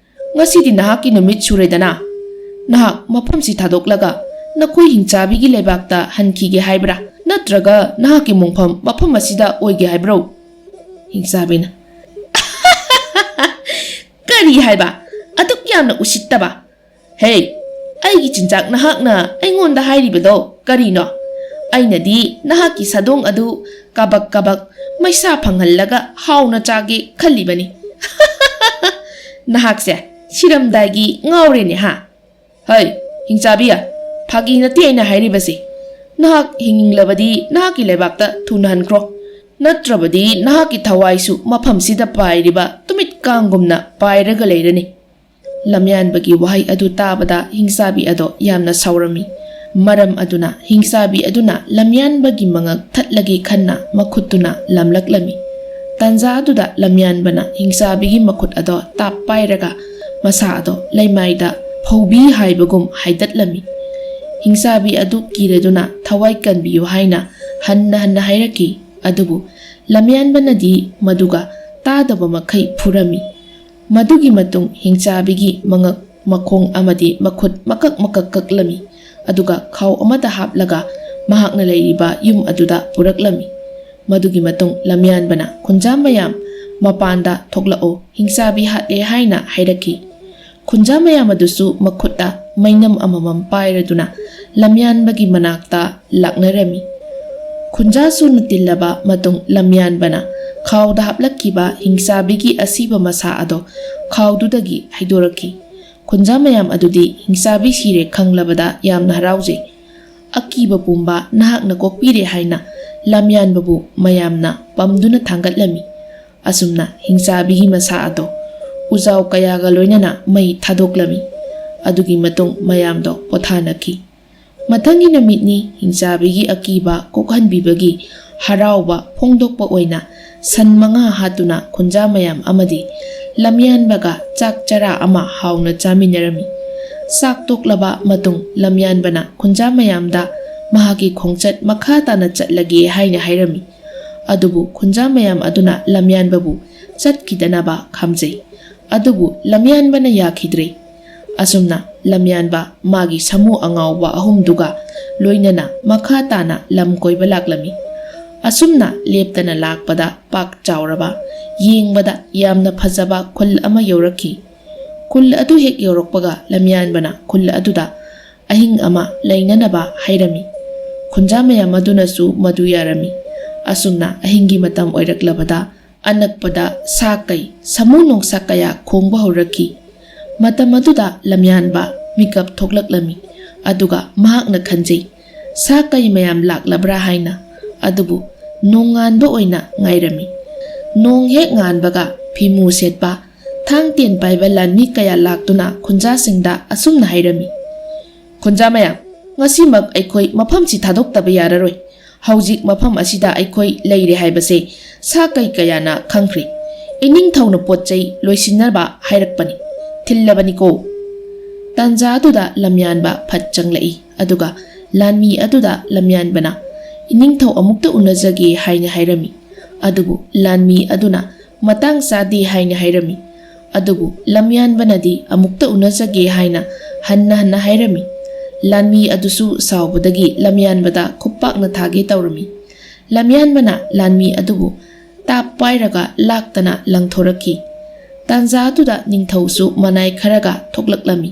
ꯉꯁꯤꯗꯤ ꯅꯍꯥꯛꯀꯤ ꯅꯨꯃꯤꯠ ꯁꯨꯔꯦꯗꯅ꯫ ꯅꯍꯥꯛ ꯃꯐꯝꯁꯤ ꯊꯥꯗꯣꯛꯂꯒ ꯅꯈꯣꯏ ꯍꯤꯡꯆꯥꯕꯤꯒꯤ ꯂꯩꯕꯥꯛꯇ ꯍꯟꯈꯤꯒꯦ ꯍꯥꯏꯕ꯭ꯔꯥ? ꯅꯠꯇ꯭ꯔꯒ ꯅꯍꯥꯛꯀꯤ ꯃꯣꯡꯐꯝ ꯃꯐꯝ ꯑꯁꯤꯗ ꯑꯣꯏꯒꯦ ꯍꯥꯏꯕ꯭ꯔꯣ?" ꯍꯤꯡꯆꯥꯕꯤꯅ, "ꯀꯔꯤ ꯍꯥꯏꯕ? ꯑꯗꯨꯛ ꯌꯥꯝꯅ ꯎꯁꯤꯠꯇꯕ? ꯍꯦ, ꯑꯩꯒꯤ ꯆꯤꯟꯖꯥꯛ ꯅꯍꯥꯛꯅ ꯑꯩꯉꯣꯟꯗ ꯍꯥꯏꯔꯤꯕꯗꯣ ꯀꯔꯤꯅꯣ? ꯑꯩꯅꯗꯤ ꯅꯍꯥꯛꯀꯤ ꯁꯥꯗꯣꯡ ꯑꯗꯨ ꯀꯕꯛ ꯀꯕꯛ ꯃꯩꯁꯥ ꯐꯪꯍꯜꯂꯒ ꯍꯥꯎꯅ ꯆꯥꯒꯦ ꯈꯜꯂꯤꯕꯅꯤ꯫ ꯅꯍꯥꯛꯁꯦ ꯁꯤꯔꯝꯗꯥꯏꯒꯤ ꯉꯥꯎꯔꯦꯅꯦ ꯍꯥ? ꯍꯩ, ꯍꯤꯡꯆꯥꯕꯤ, ꯐꯥꯒꯤ ꯅꯠꯇꯦ ꯑꯩꯅ ꯍꯥꯏꯔꯤꯕꯁꯤ꯫ ꯅꯍꯥꯛ ꯍꯤꯡꯂꯕꯗꯤ ꯅꯍꯥꯛꯀꯤ ꯂꯩꯕꯥꯛꯇ ꯊꯨꯅ ꯍꯟꯈ꯭ꯔꯣ꯫ ꯅꯠꯇ꯭ꯔꯕꯗꯤ ꯅꯍꯥꯛꯀꯤ ꯊꯋꯥꯏꯁꯨ ꯃꯐꯝꯁꯤꯗ ꯄꯥꯏꯔꯤꯕ ꯇꯨꯃꯤꯠ ꯀꯥꯡꯒꯨꯝꯅ ꯄꯥꯏꯔꯒ ꯂꯩꯔꯅꯤ"꯫ ꯂꯝꯌꯥꯟꯕꯒꯤ ꯋꯥꯍꯩ ꯑꯗꯨ ꯇꯥꯕꯗ ꯍꯤꯡꯆꯥꯕꯤ ꯑꯗꯣ ꯌꯥꯝꯅ ꯁꯥꯎꯔꯝꯃꯤ꯫ ꯃꯔꯝ ꯑꯗꯨꯅ ꯍꯤꯡꯆꯥꯕꯤ ꯑꯗꯨꯅ ꯂꯝꯌꯥꯟꯕꯒꯤ ꯃꯉꯛ ꯊꯠꯂꯒꯦ ꯈꯟꯅ ꯃꯈꯨꯠꯇꯨꯅ ꯂꯝꯂꯛꯂꯝꯃꯤ꯫ ꯇꯥꯟꯖꯥ ꯑꯗꯨꯗ ꯂꯝꯌꯥꯟꯕꯅ ꯍꯤꯡꯆꯥꯕꯤꯒꯤ ꯃꯈꯨꯠ ꯑꯗꯣ ꯇꯥꯞ ꯄꯥꯏꯔꯒ ꯃꯁꯥ ꯑꯗꯣ ꯂꯩꯃꯥꯏꯗ ꯐꯧꯕꯤ ꯍꯥꯏꯕꯒꯨꯝ ꯍꯥꯏꯗꯠꯂꯝꯃꯤ꯫ ꯍꯤꯡꯆꯥꯕꯤ ꯑꯗꯨ ꯀꯤꯔꯗꯨꯅ ꯊꯋꯥꯏ ꯀꯟꯕꯤꯌꯨ ꯍꯥꯏꯅ ꯍꯟꯅ ꯍꯟꯅ ꯍꯥꯏꯔꯛꯈꯤ꯫ ꯑꯗꯨꯕꯨ ꯂꯝꯌꯥꯟꯕꯅꯗꯤ ꯃꯗꯨꯒ ꯇꯥꯗꯕ ꯃꯈꯩ ꯐꯨꯔꯝꯃꯤ꯫ ꯃꯗꯨꯒꯤ ꯃꯇꯨꯡ ꯍꯤꯡꯆꯥꯕꯤꯒꯤ ꯃꯉꯛ, ꯃꯈꯣꯡ ꯑꯃꯗꯤ ꯃꯈꯨꯠ ꯃꯀꯛ ꯃꯀꯛ ꯀꯛꯂꯝꯃꯤ꯫ ꯑꯗꯨꯒ ꯈꯥꯎ ꯑꯃꯗ ꯍꯥꯞꯂꯒ ꯃꯍꯥꯛꯅ ꯂꯩꯔꯤꯕ ꯌꯨꯝ ꯑꯗꯨꯗ ꯄꯨꯔꯛꯂꯝꯃꯤ꯫ ꯃꯗꯨꯒꯤ ꯃꯇꯨꯡ ꯂꯝꯌꯥꯟꯕꯅ ꯈꯨꯟꯖꯥ ꯃꯌꯥꯝ ꯃꯄꯥꯟꯗ ꯊꯣꯛꯂꯛꯑꯣ, ꯍꯤꯡꯆꯥꯕꯤ ꯍꯥꯠꯂꯦ ꯍꯥꯏꯅ ꯍꯥꯏꯔꯛꯈꯤ꯫ ꯈꯨꯟꯖꯥ ꯃꯌꯥꯝ ꯑꯗꯨꯁꯨ ꯃꯈꯨꯠꯇ ꯃꯩꯅꯝ ꯑꯃꯃꯝ ꯄꯥꯏꯔꯗꯨꯅ ꯂꯝꯌꯥꯟꯕꯒꯤ ꯃꯅꯥꯛꯇ ꯂꯥꯛꯅꯔꯝꯃꯤ꯫ ꯈꯨꯟꯖꯥ ꯁꯨꯅ ꯇꯤꯜꯂꯕ ꯃꯇꯨꯡ ꯂꯝꯌꯥꯟꯕꯅ ꯈꯥꯎꯗ ꯍꯥꯞꯂꯛꯈꯤꯕ ꯍꯤꯡꯆꯥꯕꯤꯒꯤ ꯑꯁꯤꯕ ꯃꯁꯥ ꯑꯗꯣ ꯈꯥꯎꯗꯨꯗꯒꯤ ꯍꯩꯗꯣꯔꯛꯈꯤ꯫ ꯈꯨꯟꯖꯥ ꯃꯌꯥꯝ ꯑꯗꯨꯗꯤ ꯍꯤꯡꯆꯥꯕꯤ ꯁꯤꯔꯦ ꯈꯪꯂꯕꯗ ꯌꯥꯝꯅ ꯍꯔꯥꯎꯖꯩ꯫ "ꯑꯀꯤꯕ ꯄꯨꯝꯕ ꯅꯍꯥꯛꯅ ꯀꯣꯛꯄꯤꯔꯦ" ꯍꯥꯏꯅ ꯂꯝꯌꯥꯟꯕꯕꯨ ꯃꯌꯥꯝꯅ ꯄꯝꯗꯨꯅ ꯊꯥꯡꯒꯠꯂꯝꯃꯤ꯫ ꯑꯁꯨꯝꯅ ꯍꯤꯡꯆꯥꯕꯤꯒꯤ ꯃꯁꯥ ꯑꯗꯣ ꯎꯖꯥꯎ ꯀꯌꯥꯒ ꯂꯣꯏꯅꯅ ꯃꯩ ꯊꯥꯗꯣꯛꯂꯝꯃꯤ꯫ ꯑꯗꯨꯒꯤ ꯃꯇꯨꯡ ꯃꯌꯥꯝꯗꯣ ꯄꯣꯊꯥꯅꯈꯤ꯫ ꯃꯊꯪꯒꯤ ꯅꯨꯃꯤꯠꯅꯤ ꯍꯤꯡꯆꯥꯕꯤꯒꯤ ꯑꯀꯤꯕ ꯀꯣꯛꯍꯟꯕꯤꯕꯒꯤ ꯍꯔꯥꯎꯕ ꯐꯣꯡꯗꯣꯛꯄ ꯑꯣꯏꯅ ꯁꯟ ꯃꯉꯥ ꯍꯥꯠꯇꯨꯅ ꯈꯨꯟꯖꯥ ꯃꯌꯥꯝ ꯑꯃꯗꯤ ꯂꯝꯌꯥꯟꯕꯒ ꯆꯥꯛ ꯆꯔꯥ ꯑꯃ ꯍꯥꯎꯅ ꯆꯥꯃꯤꯟꯅꯔꯝꯃꯤ꯫ ꯆꯥꯛ ꯇꯣꯛꯂꯕ ꯃꯇꯨꯡ ꯂꯝꯌꯥꯟꯕꯅ ꯈꯨꯟꯖꯥ ꯃꯌꯥꯝꯗ ꯃꯍꯥꯛꯀꯤ ꯈꯣꯡꯆꯠ ꯃꯈꯥ ꯇꯥꯅ ꯆꯠꯂꯒꯦ ꯍꯥꯏꯅ ꯍꯥꯏꯔꯝꯃꯤ꯫ ꯑꯗꯨꯕꯨ ꯈꯨꯟꯖꯥ ꯃꯌꯥꯝ ꯑꯗꯨꯅ ꯂꯝꯌꯥꯟꯕꯕꯨ ꯆꯠꯈꯤꯗꯅꯕ ꯈꯥꯝꯖꯩ꯫ ꯑꯗꯨꯕꯨ ꯂꯝꯌꯥꯟꯕꯅ ꯌꯥꯈꯤꯗ꯭ꯔꯦ꯫ ꯑꯁꯨꯝꯅ ꯂꯝꯌꯥꯟꯕ ꯃꯥꯒꯤ ꯁꯥꯃꯨ ꯑꯉꯥꯎꯕ ꯑꯍꯨꯝꯗꯨꯒ ꯂꯣꯏꯅꯅ ꯃꯈꯥ ꯇꯥꯅ ꯂꯝ ꯀꯣꯏꯕ ꯂꯥꯛꯂꯝꯃꯤ꯫ ꯑꯁꯨꯝꯅ ꯂꯦꯞꯇꯅ ꯂꯥꯛꯄꯗ ꯄꯥꯛ ꯆꯥꯎꯔꯕ, ꯌꯦꯡꯕꯗ ꯌꯥꯝꯅ ꯐꯖꯕ ꯈꯨꯜ ꯑꯃ ꯌꯧꯔꯛꯈꯤ꯫ ꯈꯨꯜ ꯑꯗꯨ ꯍꯦꯛ ꯌꯧꯔꯛꯄꯒ ꯂꯝꯌꯥꯟꯕꯅ ꯈꯨꯜ ꯑꯗꯨꯗ ꯑꯍꯤꯡ ꯑꯃ ꯂꯩꯅꯅꯕ ꯍꯥꯏꯔꯝꯃꯤ꯫ ꯈꯨꯟꯖꯥ ꯃꯌꯥꯝ ꯑꯗꯨꯅꯁꯨ ꯃꯗꯨ ꯌꯥꯔꯝꯃꯤ꯫ ꯑꯁꯨꯝꯅ ꯑꯍꯤꯡꯒꯤ ꯃꯇꯝ ꯑꯣꯏꯔꯛꯂꯕꯗ ꯑꯅꯛꯄꯗ ꯁꯥ ꯀꯩ, ꯁꯥꯃꯨ ꯅꯣꯡꯁꯥ ꯀꯌꯥ ꯈꯣꯡꯕ ꯍꯧꯔꯛꯈꯤ꯫ ꯃꯇꯝ ꯑꯗꯨꯗ ꯂꯝꯌꯥꯟꯕ ꯃꯤꯀꯞ ꯊꯣꯛꯂꯛꯂꯝꯃꯤ꯫ ꯑꯗꯨꯒ ꯃꯍꯥꯛꯅ ꯈꯟꯖꯩ, "ꯁꯥ ꯀꯩ ꯃꯌꯥꯝ ꯂꯥꯛꯂꯕ꯭ꯔꯥ?" ꯍꯥꯏꯅ꯫ ꯑꯗꯨꯕꯨ ꯅꯣꯡꯉꯥꯟꯕ ꯑꯣꯏꯅ ꯉꯥꯏꯔꯝꯃꯤ꯫ ꯅꯣꯡ ꯍꯦꯛ ꯉꯥꯟꯕꯒ ꯐꯤꯃꯨ ꯁꯦꯠꯄ, ꯊꯥꯡ ꯇꯦꯟ ꯄꯥꯏꯕ ꯂꯥꯟꯃꯤ ꯀꯌꯥ ꯂꯥꯛꯇꯨꯅ ꯈꯨꯟꯖꯥꯁꯤꯡꯗ ꯑꯁꯨꯝꯅ ꯍꯥꯏꯔꯝꯃꯤ, "ꯈꯨꯟꯖꯥ ꯃꯌꯥꯝ, ꯉꯁꯤꯃꯛ ꯑꯩꯈꯣꯏ ꯃꯐꯝꯁꯤ ꯊꯥꯗꯣꯛꯇꯕ ꯌꯥꯔꯔꯣꯏ꯫ ꯍꯧꯖꯤꯛ ꯃꯐꯝ ꯑꯁꯤꯗ ꯑꯩꯈꯣꯏ ꯂꯩꯔꯦ ꯍꯥꯏꯕꯁꯦ ꯁꯥ ꯀꯩ ꯀꯌꯥꯅ ꯈꯪꯈ꯭ꯔꯦ꯫ ꯏꯅꯤꯡꯊꯧꯅ ꯄꯣꯠ ꯆꯩ ꯂꯣꯏꯁꯤꯟꯅꯕ ꯍꯥꯏꯔꯛꯄꯅꯤ꯫ ꯊꯤꯜꯂꯕꯅꯤꯀꯣ"꯫ ꯇꯥꯟꯖꯥ ꯑꯗꯨꯗ ꯂꯝꯌꯥꯟꯕ ꯐꯠ ꯆꯪꯂꯛꯏ꯫ ꯑꯗꯨꯒ ꯂꯥꯟꯃꯤ ꯑꯗꯨꯗ ꯂꯝꯌꯥꯟꯕꯅ, "ꯏꯅꯤꯡꯊꯧ ꯑꯃꯨꯛꯇ ꯎꯅꯖꯒꯦ" ꯍꯥꯏꯅ ꯍꯥꯏꯔꯝꯃꯤ꯫ ꯑꯗꯨꯕꯨ ꯂꯥꯟꯃꯤ ꯑꯗꯨꯅ ꯃꯇꯥꯡ ꯆꯥꯗꯦ ꯍꯥꯏꯅ ꯍꯥꯏꯔꯝꯃꯤ꯫ ꯑꯗꯨꯕꯨ ꯂꯝꯌꯥꯟꯕꯅꯗꯤ ꯑꯃꯨꯛꯇ ꯎꯅꯖꯒꯦ ꯍꯥꯏꯅ ꯍꯟꯅ ꯍꯟꯅ ꯍꯥꯏꯔꯝꯃꯤ꯫ ꯂꯥꯟꯃꯤ ꯑꯗꯨꯁꯨ ꯁꯥꯎꯕꯗꯒꯤ ꯂꯝꯌꯥꯟꯕꯗ ꯈꯨꯞꯄꯥꯛꯅ ꯊꯥꯒꯦ ꯇꯧꯔꯝꯃꯤ꯫ ꯂꯝꯌꯥꯟꯕꯅ ꯂꯥꯟꯃꯤ ꯑꯗꯨꯕꯨ ꯇꯥꯞ ꯄꯥꯏꯔꯒ ꯂꯥꯛꯇꯅ ꯂꯪꯊꯣꯔꯛꯈꯤ꯫ ꯇꯥꯟꯖꯥ ꯑꯗꯨꯗ ꯅꯤꯡꯊꯧꯁꯨ ꯃꯅꯥꯏ ꯈꯔꯒ ꯊꯣꯛꯂꯛꯂꯝꯃꯤ꯫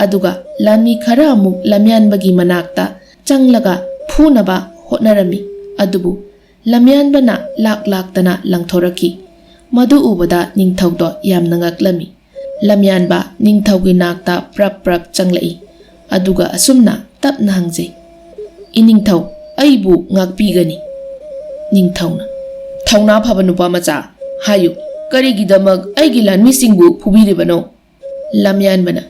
ꯑꯗꯨꯒ ꯂꯥꯟꯃꯤ ꯈꯔ ꯑꯃꯨꯛ ꯂꯝꯌꯥꯟꯕꯒꯤ ꯃꯅꯥꯛꯇ ꯆꯪꯂꯒ ꯐꯨꯅꯕ ꯍꯣꯠꯅꯔꯝꯃꯤ꯫ ꯑꯗꯨꯕꯨ ꯂꯝꯌꯥꯟꯕꯅ ꯂꯥꯛ ꯂꯥꯛꯇꯅ ꯂꯪꯊꯣꯔꯛꯈꯤ꯫ ꯃꯗꯨ ꯎꯕꯗ ꯅꯤꯡꯊꯧꯗꯣ ꯌꯥꯝꯅ ꯉꯛꯂꯝꯃꯤ꯫ ꯂꯝꯌꯥꯟꯕ ꯅꯤꯡꯊꯧꯒꯤ ꯅꯥꯛꯇ ꯄ꯭ꯔꯞ ꯄ꯭ꯔꯞ ꯆꯪꯂꯛꯏ꯫ ꯑꯗꯨꯒ ꯑꯁꯨꯝꯅ ꯇꯞꯅ ꯍꯪꯖꯩ, "ꯏꯅꯤꯡꯊꯧ, ꯑꯩꯕꯨ ꯉꯥꯛꯄꯤꯒꯅꯤ?" ꯅꯤꯡꯊꯧꯅ, "ꯊꯧꯅꯥ ꯐꯕ ꯅꯨꯄꯥ ꯃꯆꯥ, ꯍꯥꯏꯌꯨ, ꯀꯔꯤꯒꯤꯗꯃꯛ ꯑꯩꯒꯤ ꯂꯥꯟꯃꯤꯁꯤꯡꯕꯨ ꯐꯨꯕꯤꯔꯤꯕꯅꯣ?" ꯂꯝꯌꯥꯟꯕꯅ,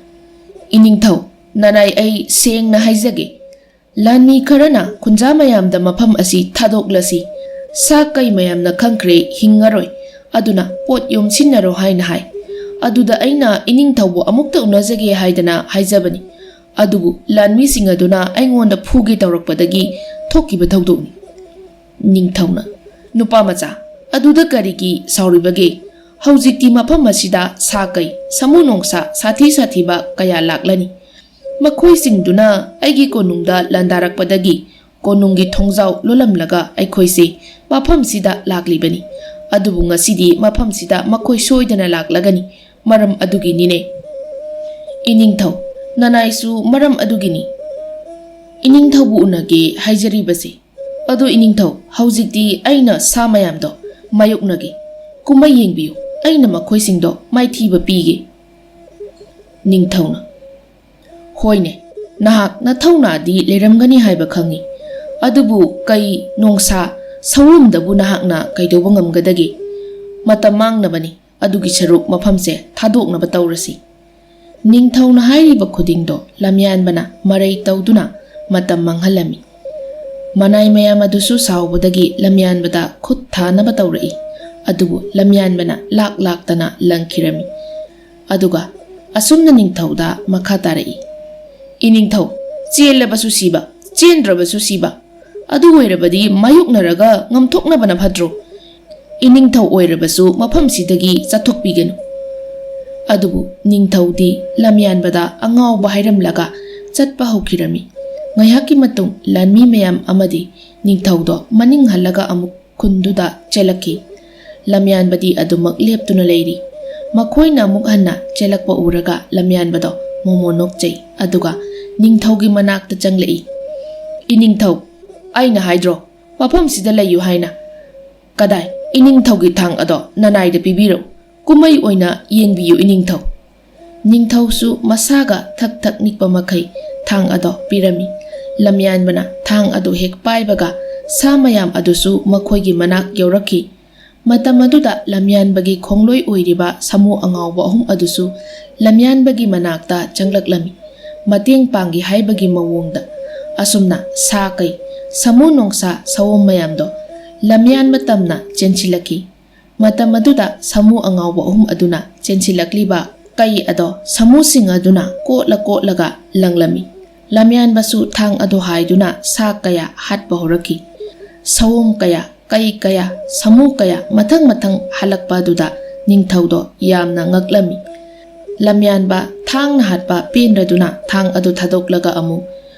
"ꯏꯅꯤꯡꯊꯧ, ꯅꯅꯥꯏ ꯑꯩ ꯁꯦꯡꯅ ꯍꯥꯏꯖꯒꯦ꯫ ꯂꯥꯟꯃꯤ ꯈꯔꯅ ꯈꯨꯟꯖꯥ ꯃꯌꯥꯝꯗ ꯃꯐꯝ ꯑꯁꯤ ꯊꯥꯗꯣꯛꯂꯁꯤ, ꯁꯥ ꯀꯩ ꯃꯌꯥꯝꯅ ꯈꯪꯈ꯭ꯔꯦ, ꯍꯤꯡꯉꯔꯣꯏ, ꯑꯗꯨꯅ ꯄꯣꯠ ꯌꯣꯝꯁꯤꯟꯅꯔꯣ ꯍꯥꯏꯅ ꯍꯥꯏ꯫ ꯑꯗꯨꯗ ꯑꯩꯅ ꯏꯅꯤꯡꯊꯧꯕꯨ ꯑꯃꯨꯛꯇ ꯎꯅꯖꯒꯦ ꯍꯥꯏꯗꯅ ꯍꯥꯏꯖꯕꯅꯤ꯫ ꯑꯗꯨꯕꯨ ꯂꯥꯟꯃꯤꯁꯤꯡ ꯑꯗꯨꯅ ꯑꯩꯉꯣꯟꯗ ꯐꯨꯒꯦ ꯇꯧꯔꯛꯄꯗꯒꯤ ꯊꯣꯛꯈꯤꯕ ꯊꯧꯗꯣꯛꯅꯤ꯫" ꯅꯤꯡꯊꯧꯅ, "ꯅꯨꯄꯥ ꯃꯆꯥ, ꯑꯗꯨꯗ ꯀꯔꯤꯒꯤ ꯁꯥꯎꯔꯤꯕꯒꯦ? ꯍꯧꯖꯤꯛꯇꯤ ꯃꯐꯝ ꯑꯁꯤꯗ ꯁꯥ ꯀꯩ, ꯁꯥꯃꯨ ꯅꯣꯡꯁꯥ ꯁꯥꯊꯤ ꯁꯥꯊꯤꯕ ꯀꯌꯥ ꯂꯥꯛꯂꯅꯤ꯫ ꯃꯈꯣꯏꯁꯤꯡꯗꯨꯅ ꯑꯩꯒꯤ ꯀꯣꯅꯨꯡꯗ ꯂꯥꯟꯗꯥꯔꯛꯄꯗꯒꯤ ꯀꯣꯅꯨꯡꯒꯤ ꯊꯣꯡꯖꯥꯎ ꯂꯣꯜꯂꯝꯂꯒ ꯑꯩꯈꯣꯏꯁꯦ ꯃꯐꯝꯁꯤꯗ ꯂꯥꯛꯂꯤꯕꯅꯤ꯫ ꯑꯗꯨꯕꯨ ꯉꯁꯤꯗꯤ ꯃꯐꯝꯁꯤꯗ ꯃꯈꯣꯏ ꯁꯣꯏꯗꯅ ꯂꯥꯛꯂꯒꯅꯤ꯫ ꯃꯔꯝ ꯑꯗꯨꯒꯤꯅꯤꯅꯦ꯫" "ꯏꯅꯤꯡꯊꯧ, ꯅꯅꯥꯏꯁꯨ ꯃꯔꯝ ꯑꯗꯨꯒꯤꯅꯤ ꯏꯅꯤꯡꯊꯧꯕꯨ ꯎꯅꯒꯦ ꯍꯥꯏꯖꯔꯤꯕꯁꯦ꯫ ꯑꯗꯨ ꯏꯅꯤꯡꯊꯧ, ꯍꯧꯖꯤꯛꯇꯤ ꯑꯩꯅ ꯁꯥ ꯃꯌꯥꯝꯗꯣ ꯃꯥꯌꯣꯛꯅꯒꯦ꯫ ꯀꯨꯝꯍꯩ ꯌꯦꯡꯕꯤꯌꯨ, ꯑꯩꯅ ꯃꯈꯣꯏꯁꯤꯡꯗꯣ ꯃꯥꯏꯊꯤꯕ ꯄꯤꯒꯦ꯫" ꯅꯤꯡꯊꯧꯅ, "ꯍꯣꯏꯅꯦ, ꯅꯍꯥꯛ ꯅꯊꯧꯅꯥꯗꯤ ꯂꯩꯔꯝꯒꯅꯤ ꯍꯥꯏꯕ ꯈꯪꯏ꯫ ꯑꯗꯨꯕꯨ ꯀꯩ, ꯅꯣꯡꯁꯥ, ꯁꯑꯣꯝꯗꯕꯨ ꯅꯍꯥꯛꯅ ꯀꯩꯗꯧꯕ ꯉꯝꯒꯗꯒꯦ? ꯃꯇꯝ ꯃꯥꯡꯅꯕꯅꯤ꯫ ꯑꯗꯨꯒꯤ ꯁꯔꯨꯛ ꯃꯐꯝꯁꯦ ꯊꯥꯗꯣꯛꯅꯕ ꯇꯧꯔꯁꯤ꯫" ꯅꯤꯡꯊꯧꯅ ꯍꯥꯏꯔꯤꯕ ꯈꯨꯗꯤꯡꯗꯣ ꯂꯝꯌꯥꯟꯕꯅ ꯃꯔꯩ ꯇꯧꯗꯨꯅ ꯃꯇꯝ ꯃꯥꯡꯍꯜꯂꯝꯃꯤ꯫ ꯃꯅꯥꯏ ꯃꯌꯥꯝ ꯑꯗꯨꯁꯨ ꯁꯥꯎꯕꯗꯒꯤ ꯂꯝꯌꯥꯟꯕꯗ ꯈꯨꯠ ꯊꯥꯅꯕ ꯇꯧꯔꯛꯏ꯫ ꯑꯗꯨꯕꯨ ꯂꯝꯌꯥꯟꯕꯅ ꯂꯥꯛ ꯂꯥꯛꯇꯅ ꯂꯪꯈꯤꯔꯝꯃꯤ꯫ ꯑꯗꯨꯒ ꯑꯁꯨꯝꯅ ꯅꯤꯡꯊꯧꯗ ꯃꯈꯥ ꯇꯥꯔꯛꯏ, "ꯏꯅꯤꯡꯊꯧ, ꯆꯦꯜꯂꯕꯁꯨ ꯁꯤꯕ, ꯆꯦꯟꯗ꯭ꯔꯕꯁꯨ ꯁꯤꯕ, ꯑꯗꯨ ꯑꯣꯏꯔꯕꯗꯤ ꯃꯥꯌꯣꯛꯅꯔꯒ ꯉꯝꯊꯣꯛꯅꯕꯅ ꯐꯠꯇ꯭ꯔꯣ? ꯏꯅꯤꯡꯊꯧ ꯑꯣꯏꯔꯕꯁꯨ ꯃꯐꯝꯁꯤꯗꯒꯤ ꯆꯠꯊꯣꯛꯄꯤꯒꯅꯨ꯫" ꯑꯗꯨꯕꯨ ꯅꯤꯡꯊꯧꯗꯤ ꯂꯝꯌꯥꯟꯕꯗ ꯑꯉꯥꯎꯕ ꯍꯥꯏꯔꯝꯂꯒ ꯆꯠꯄ ꯍꯧꯈꯤꯔꯝꯃꯤ꯫ ꯉꯥꯏꯍꯥꯛꯀꯤ ꯃꯇꯨꯡ ꯂꯥꯟꯃꯤ ꯃꯌꯥꯝ ꯑꯃꯗꯤ ꯅꯤꯡꯊꯧꯗꯣ ꯃꯅꯤꯡ ꯍꯜꯂꯒ ꯑꯃꯨꯛ ꯈꯨꯟꯗꯨꯗ ꯆꯦꯜꯂꯛꯈꯤ꯫ ꯂꯝꯌꯥꯟꯕꯗꯤ ꯑꯗꯨꯃꯛ ꯂꯦꯞꯇꯨꯅ ꯂꯩꯔꯤ꯫ ꯃꯈꯣꯏꯅ ꯑꯃꯨꯛ ꯍꯟꯅ ꯆꯦꯜꯂꯛꯄ ꯎꯔꯒ ꯂꯝꯌꯥꯟꯕꯗꯣ ꯃꯣꯃꯣ ꯅꯣꯛꯆꯩ꯫ ꯑꯗꯨꯒ ꯅꯤꯡꯊꯧꯒꯤ ꯃꯅꯥꯛꯇ ꯆꯪꯂꯛꯏ꯫ "ꯏꯅꯤꯡꯊꯧ, ꯑꯩꯅ ꯍꯥꯏꯗ꯭ꯔꯣ, ꯃꯐꯝꯁꯤꯗ ꯂꯩꯌꯨ ꯍꯥꯏꯅ꯫ "ꯀꯗꯥꯏ? ꯏꯅꯤꯡꯊꯧꯒꯤ ꯊꯥꯡ ꯑꯗꯣ ꯅꯅꯥꯏꯗ ꯄꯤꯕꯤꯔꯛꯎ꯫ ꯀꯨꯝꯍꯩ ꯑꯣꯏꯅ ꯌꯦꯡꯕꯤꯌꯨ ꯏꯅꯤꯡꯊꯧ꯫" ꯅꯤꯡꯊꯧꯁꯨ ꯃꯁꯥꯒ ꯊꯛ ꯊꯛ ꯅꯤꯛꯄ ꯃꯈꯩ ꯊꯥꯡ ꯑꯗꯣ ꯄꯤꯔꯝꯃꯤ꯫ ꯂꯝꯌꯥꯟꯕꯅ ꯊꯥꯡ ꯑꯗꯨ ꯍꯦꯛ ꯄꯥꯏꯕꯒ ꯁꯥ ꯃꯌꯥꯝ ꯑꯗꯨꯁꯨ ꯃꯈꯣꯏꯒꯤ ꯃꯅꯥꯛ ꯌꯧꯔꯛꯈꯤ꯫ ꯃꯇꯝ ꯑꯗꯨꯗ ꯂꯝꯌꯥꯟꯕꯒꯤ ꯈꯣꯡꯂꯣꯏ ꯑꯣꯏꯔꯤꯕ ꯁꯥꯃꯨ ꯑꯉꯥꯎꯕ ꯑꯍꯨꯝ ꯑꯗꯨꯁꯨ ꯂꯝꯌꯥꯟꯕꯒꯤ ꯃꯅꯥꯛꯇ ꯆꯪꯂꯛꯂꯝꯃꯤ, ꯃꯇꯦꯡ ꯄꯥꯡꯒꯦ ꯍꯥꯏꯕꯒꯤ ꯃꯑꯣꯡꯗ꯫ ꯑꯁꯨꯝꯅ ꯁꯥ ꯀꯩ, ꯁꯥꯃꯨ ꯅꯣꯡꯁꯥ, ꯁꯑꯣꯝ ꯃꯌꯥꯝꯗꯣ ꯂꯝꯌꯥꯟꯕ ꯇꯝꯅ ꯆꯦꯟꯁꯤꯜꯂꯛꯈꯤ꯫ ꯃꯇꯝ ꯑꯗꯨꯗ ꯁꯥꯃꯨ ꯑꯉꯥꯎꯕ ꯑꯍꯨꯝ ꯑꯗꯨꯅ ꯆꯦꯟꯁꯤꯜꯂꯛꯂꯤꯕ ꯀꯩ ꯑꯗꯣ ꯁꯥꯃꯨꯁꯤꯡ ꯑꯗꯨꯅ ꯀꯣꯠꯂ ꯀꯣꯠꯂꯒ ꯂꯪꯂꯝꯃꯤ꯫ ꯂꯝꯌꯥꯟꯕꯁꯨ ꯊꯥꯡ ꯑꯗꯨ ꯍꯥꯏꯗꯨꯅ ꯁꯥ ꯀꯌꯥ ꯍꯥꯠꯄ ꯍꯧꯔꯛꯈꯤ꯫ ꯁꯑꯣꯝ ꯀꯌꯥ, ꯀꯩ ꯀꯌꯥ, ꯁꯥꯃꯨ ꯀꯌꯥ ꯃꯊꯪ ꯃꯊꯪ ꯍꯜꯂꯛꯄ ꯑꯗꯨꯗ ꯅꯤꯡꯊꯧꯗꯣ ꯌꯥꯝꯅ ꯉꯛꯂꯝꯃꯤ꯫ ꯂꯝꯌꯥꯟꯕ ꯊꯥꯡꯅ ꯍꯥꯠꯄ ꯄꯦꯟꯗ꯭ꯔꯗꯨꯅ ꯊꯥꯡ ꯑꯗꯨ ꯊꯥꯗꯣꯛꯂꯒ ꯑꯃꯨꯛ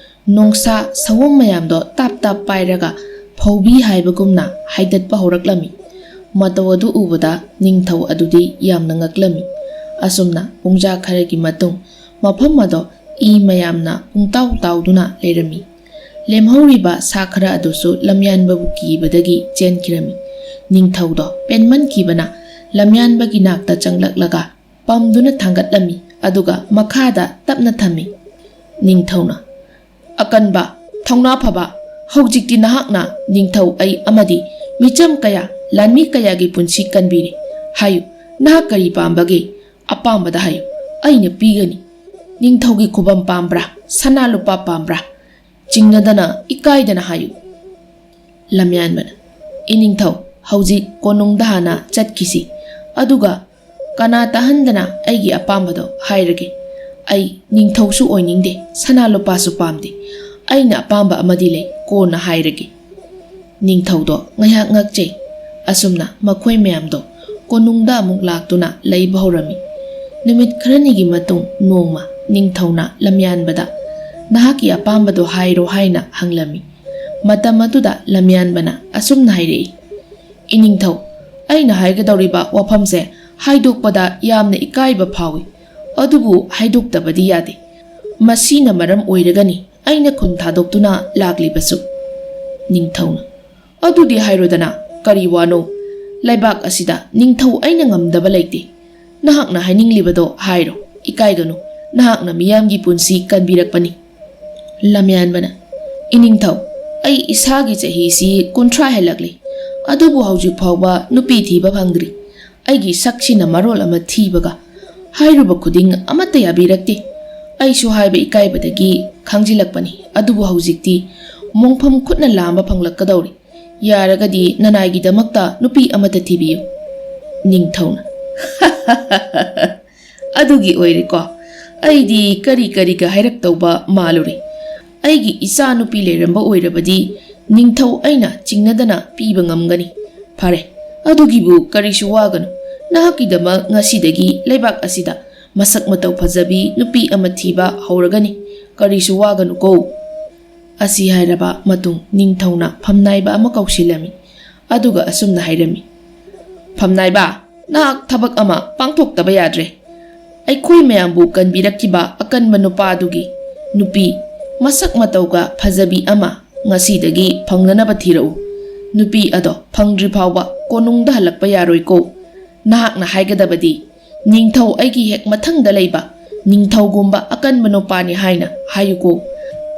ꯅꯣꯡꯁꯥ ꯁꯑꯣꯝ ꯃꯌꯥꯝꯗꯣ ꯇꯥꯞ ꯇꯥꯞ ꯄꯥꯏꯔꯒ ꯐꯧꯕꯤ ꯍꯥꯏꯕꯒꯨꯝꯅ ꯍꯥꯏꯗꯠꯄ ꯍꯧꯔꯛꯂꯝꯃꯤ꯫ ꯃꯇꯧ ꯑꯗꯨ ꯎꯕꯗ ꯅꯤꯡꯊꯧ ꯑꯗꯨꯗꯤ ꯌꯥꯝꯅ ꯉꯛꯂꯝꯃꯤ꯫ ꯑꯁꯨꯝꯅ ꯄꯨꯡꯖꯥ ꯈꯔꯒꯤ ꯃꯇꯨꯡ ꯃꯐꯝ ꯑꯗꯣ ꯏ ꯃꯌꯥꯝꯅ ꯄꯨꯡꯇꯥꯎ ꯇꯥꯎꯗꯨꯅ ꯂꯩꯔꯝꯃꯤ꯫ ꯂꯦꯝꯍꯧꯔꯤꯕ ꯁꯥ ꯈꯔ ꯑꯗꯨꯁꯨ ꯂꯝꯌꯥꯟꯕꯕꯨ ꯀꯤꯕꯗꯒꯤ ꯆꯦꯟꯈꯤꯔꯝꯃꯤ꯫ ꯅꯤꯡꯊꯧꯗꯣ ꯄꯦꯟꯃꯟꯈꯤꯕꯅ ꯂꯝꯌꯥꯟꯕꯒꯤ ꯅꯥꯛꯇ ꯆꯪꯂꯛꯂꯒ ꯄꯝꯗꯨꯅ ꯊꯥꯡꯒꯠꯂꯝꯃꯤ, ꯑꯗꯨꯒ ꯃꯈꯥꯗ ꯇꯞꯅ ꯊꯝꯃꯤ꯫ ꯅꯤꯡꯊꯧꯅ, "ꯑꯀꯟꯕ, ꯊꯧꯅꯥ ꯐꯕ, ꯍꯧꯖꯤꯛꯇꯤ ꯅꯍꯥꯛꯅ ꯅꯤꯡꯊꯧ ꯑꯩ ꯑꯃꯗꯤ ꯃꯤꯆꯝ ꯀꯌꯥ, ꯂꯥꯟꯃꯤ ꯀꯌꯥꯒꯤ ꯄꯨꯟꯁꯤ ꯀꯟꯕꯤꯔꯦ꯫ ꯍꯥꯏꯌꯨ, ꯅꯍꯥꯛ ꯀꯔꯤ ꯄꯥꯝꯕꯒꯦ? ꯑꯄꯥꯝꯕꯗ ꯍꯥꯏꯌꯨ, ꯑꯩꯅ ꯄꯤꯒꯅꯤ꯫ ꯅꯤꯡꯊꯧꯒꯤ ꯈꯨꯕꯝ ꯄꯥꯝꯕ꯭ꯔꯥ, ꯁꯅꯥ ꯂꯨꯄꯥ ꯄꯥꯝꯕ꯭ꯔꯥ? ꯆꯤꯡꯅꯗꯅ, ꯏꯀꯥꯏꯗꯅ ꯍꯥꯏꯌꯨ꯫" ꯂꯝꯌꯥꯟꯕꯅ, "ꯏꯅꯤꯡꯊꯧ, ꯍꯧꯖꯤꯛ ꯀꯣꯅꯨꯡꯗ ꯍꯥꯟꯅ ꯆꯠꯈꯤꯁꯤ, ꯑꯗꯨꯒ ꯀꯅꯥ ꯇꯥꯍꯟꯗꯅ ꯑꯩꯒꯤ ꯑꯄꯥꯝꯕꯗꯣ ꯍꯥꯏꯔꯒꯦ꯫ ꯑꯩ ꯅꯤꯡꯊꯧꯁꯨ ꯑꯣꯏꯅꯤꯡꯗꯦ, ꯁꯅꯥ ꯂꯨꯄꯥꯁꯨ ꯄꯥꯝꯗꯦ꯫ ꯑꯩꯅ ꯑꯄꯥꯝꯕ ꯑꯃꯗꯤ ꯂꯩ, ꯀꯣꯟꯅ ꯍꯥꯏꯔꯒꯦ꯫" ꯅꯤꯡꯊꯧꯗꯣ ꯉꯥꯏꯍꯥꯛ ꯉꯛꯆꯩ꯫ ꯑꯁꯨꯝꯅ ꯃꯈꯣꯏ ꯃꯌꯥꯝꯗꯣ ꯀꯣꯅꯨꯡꯗ ꯑꯃꯨꯛ ꯂꯥꯛꯇꯨꯅ ꯂꯩꯕ ꯍꯧꯔꯝꯃꯤ꯫ ꯅꯨꯃꯤꯠ ꯈꯔꯅꯤꯒꯤ ꯃꯇꯨꯡ ꯅꯣꯡꯃ ꯅꯤꯡꯊꯧꯅ ꯂꯝꯌꯥꯟꯕꯗ, "ꯅꯍꯥꯛꯀꯤ ꯑꯄꯥꯝꯕꯗꯣ ꯍꯥꯏꯔꯣ" ꯍꯥꯏꯅ ꯍꯪꯂꯝꯃꯤ꯫ ꯃꯇꯝ ꯑꯗꯨꯗ ꯂꯝꯌꯥꯟꯕꯅ ꯑꯁꯨꯝꯅ ꯍꯥꯏꯔꯛꯏ, "ꯏꯅꯤꯡꯊꯧ, ꯑꯩꯅ ꯍꯥꯏꯒꯗꯧꯔꯤꯕ ꯋꯥꯐꯝꯁꯦ ꯍꯥꯏꯗꯣꯛꯄꯗ ꯌꯥꯝꯅ ꯏꯀꯥꯏꯕ ꯐꯥꯎꯏ, ꯑꯗꯨꯕꯨ ꯍꯥꯏꯗꯣꯛꯇꯕꯗꯤ ꯌꯥꯗꯦ꯫ ꯃꯁꯤꯅ ꯃꯔꯝ ꯑꯣꯏꯔꯒꯅꯤ ꯑꯩꯅ ꯈꯨꯟ ꯊꯥꯗꯣꯛꯇꯨꯅ ꯂꯥꯛꯂꯤꯕꯁꯨ꯫" ꯅꯤꯡꯊꯧꯅ, "ꯑꯗꯨꯗꯤ ꯍꯥꯏꯔꯣꯗꯅ, ꯀꯔꯤ ꯋꯥꯅꯣ? ꯂꯩꯕꯥꯛ ꯑꯁꯤꯗ ꯅꯤꯡꯊꯧ ꯑꯩꯅ ꯉꯝꯗꯕ ꯂꯩꯇꯦ꯫ ꯅꯍꯥꯛꯅ ꯍꯥꯏꯅꯤꯡꯂꯤꯕꯗꯣ ꯍꯥꯏꯔꯣ, ꯏꯀꯥꯏꯒꯅꯨ꯫ ꯅꯍꯥꯛꯅ ꯃꯤꯌꯥꯝꯒꯤ ꯄꯨꯟꯁꯤ ꯀꯟꯕꯤꯔꯛꯄꯅꯤ꯫" ꯂꯝꯌꯥꯟꯕꯅ, "ꯏꯅꯤꯡꯊꯧ, ꯑꯩ ꯏꯁꯥꯒꯤ ꯆꯍꯤꯁꯤ ꯀꯨꯟꯊ꯭ꯔꯥ ꯍꯦꯜꯂꯛꯂꯤ, ꯑꯗꯨꯕꯨ ꯍꯧꯖꯤꯛ ꯐꯥꯎꯕ ꯅꯨꯄꯤ ꯊꯤꯕ ꯐꯪꯗ꯭ꯔꯤ꯫ ꯑꯩꯒꯤ ꯁꯛꯁꯤꯅ ꯃꯔꯣꯜ ꯑꯃ ꯊꯤꯕꯒ, ꯍꯥꯏꯔꯨꯕ ꯈꯨꯗꯤꯡ ꯑꯃꯠꯇ ꯌꯥꯕꯤꯔꯛꯇꯦ꯫ ꯑꯩꯁꯨ ꯍꯥꯏꯕ ꯏꯀꯥꯏꯕꯗꯒꯤ ꯈꯥꯡꯖꯤꯜꯂꯛꯄꯅꯤ, ꯑꯗꯨꯕꯨ ꯍꯧꯖꯤꯛꯇꯤ ꯃꯣꯡꯐꯝ ꯈꯨꯠꯅ ꯂꯥꯝꯕ ꯐꯪꯂꯛꯀꯗꯧꯔꯤ꯫ ꯌꯥꯔꯒꯗꯤ ꯅꯅꯥꯏꯒꯤꯗꯃꯛꯇ ꯅꯨꯄꯤ ꯑꯃꯠꯇ ꯊꯤꯕꯤꯌꯨ꯫" ꯅꯤꯡꯊꯧꯅ, "ꯑꯗꯨꯒꯤ ꯑꯣꯏꯔꯦꯀꯣ꯫ ꯑꯩꯗꯤ ꯀꯔꯤ ꯀꯔꯤꯒ ꯍꯥꯏꯔꯛꯇꯧꯕ ꯃꯥꯜꯂꯨꯔꯦ꯫ ꯑꯩꯒꯤ ꯏꯆꯥ ꯅꯨꯄꯤ ꯂꯩꯔꯝꯕ ꯑꯣꯏꯔꯕꯗꯤ ꯅꯤꯡꯊꯧ ꯑꯩꯅ ꯆꯤꯡꯅꯗꯅ ꯄꯤꯕ ꯉꯝꯒꯅꯤ꯫ ꯐꯔꯦ, ꯑꯗꯨꯒꯤꯕꯨ ꯀꯔꯤꯁꯨ ꯋꯥꯒꯅꯨ꯫ ꯅꯍꯥꯛꯀꯤꯗꯃꯛ ꯉꯁꯤꯗꯒꯤ ꯂꯩꯕꯥꯛ ꯑꯁꯤꯗ ꯃꯁꯛ ꯃꯇꯧ ꯐꯖꯕꯤ ꯅꯨꯄꯤ ꯑꯃ ꯊꯤꯕ ꯍꯧꯔꯒꯅꯤ꯫ ꯀꯔꯤꯁꯨ ꯋꯥꯒꯅꯨꯀꯣ꯫" ꯑꯁꯤ ꯍꯥꯏꯔꯕ ꯃꯇꯨꯡ ꯅꯤꯡꯊꯧꯅ ꯐꯝꯅꯥꯏꯕ ꯑꯃ ꯀꯧꯁꯤꯜꯂꯝꯃꯤ꯫ ꯑꯗꯨꯒ ꯑꯁꯨꯝꯅ ꯍꯥꯏꯔꯝꯃꯤ, "ꯐꯝꯅꯥꯏꯕ, ꯅꯍꯥꯛ ꯊꯕꯛ ꯑꯃ ꯄꯥꯡꯊꯣꯛꯇꯕ ꯌꯥꯗ꯭ꯔꯦ꯫ ꯑꯩꯈꯣꯏ ꯃꯌꯥꯝꯕꯨ ꯀꯟꯕꯤꯔꯛꯈꯤꯕ ꯑꯀꯟꯕ ꯅꯨꯄꯥꯗꯨꯒꯤ ꯅꯨꯄꯤ ꯃꯁꯛ ꯃꯇꯧꯒ ꯐꯖꯕꯤ ꯑꯃ ꯉꯁꯤꯗꯒꯤ ꯐꯪꯅꯅꯕ ꯊꯤꯔꯛꯎ꯫ ꯅꯨꯄꯤ ꯑꯗꯣ ꯐꯪꯗ꯭ꯔꯤ ꯐꯥꯎꯕ ꯀꯣꯅꯨꯡꯗ ꯍꯜꯂꯛꯄ ꯌꯥꯔꯣꯏꯀꯣ꯫ ꯅꯍꯥꯛꯅ ꯍꯥꯏꯒꯗꯕꯗꯤ, ꯅꯤꯡꯊꯧ ꯑꯩꯒꯤ ꯍꯦꯛ ꯃꯊꯪꯗ ꯂꯩꯕ ꯅꯤꯡꯊꯧꯒꯨꯝꯕ ꯑꯀꯟꯕ ꯅꯨꯄꯥꯅꯤ ꯍꯥꯏꯅ ꯍꯥꯏꯌꯨꯀꯣ꯫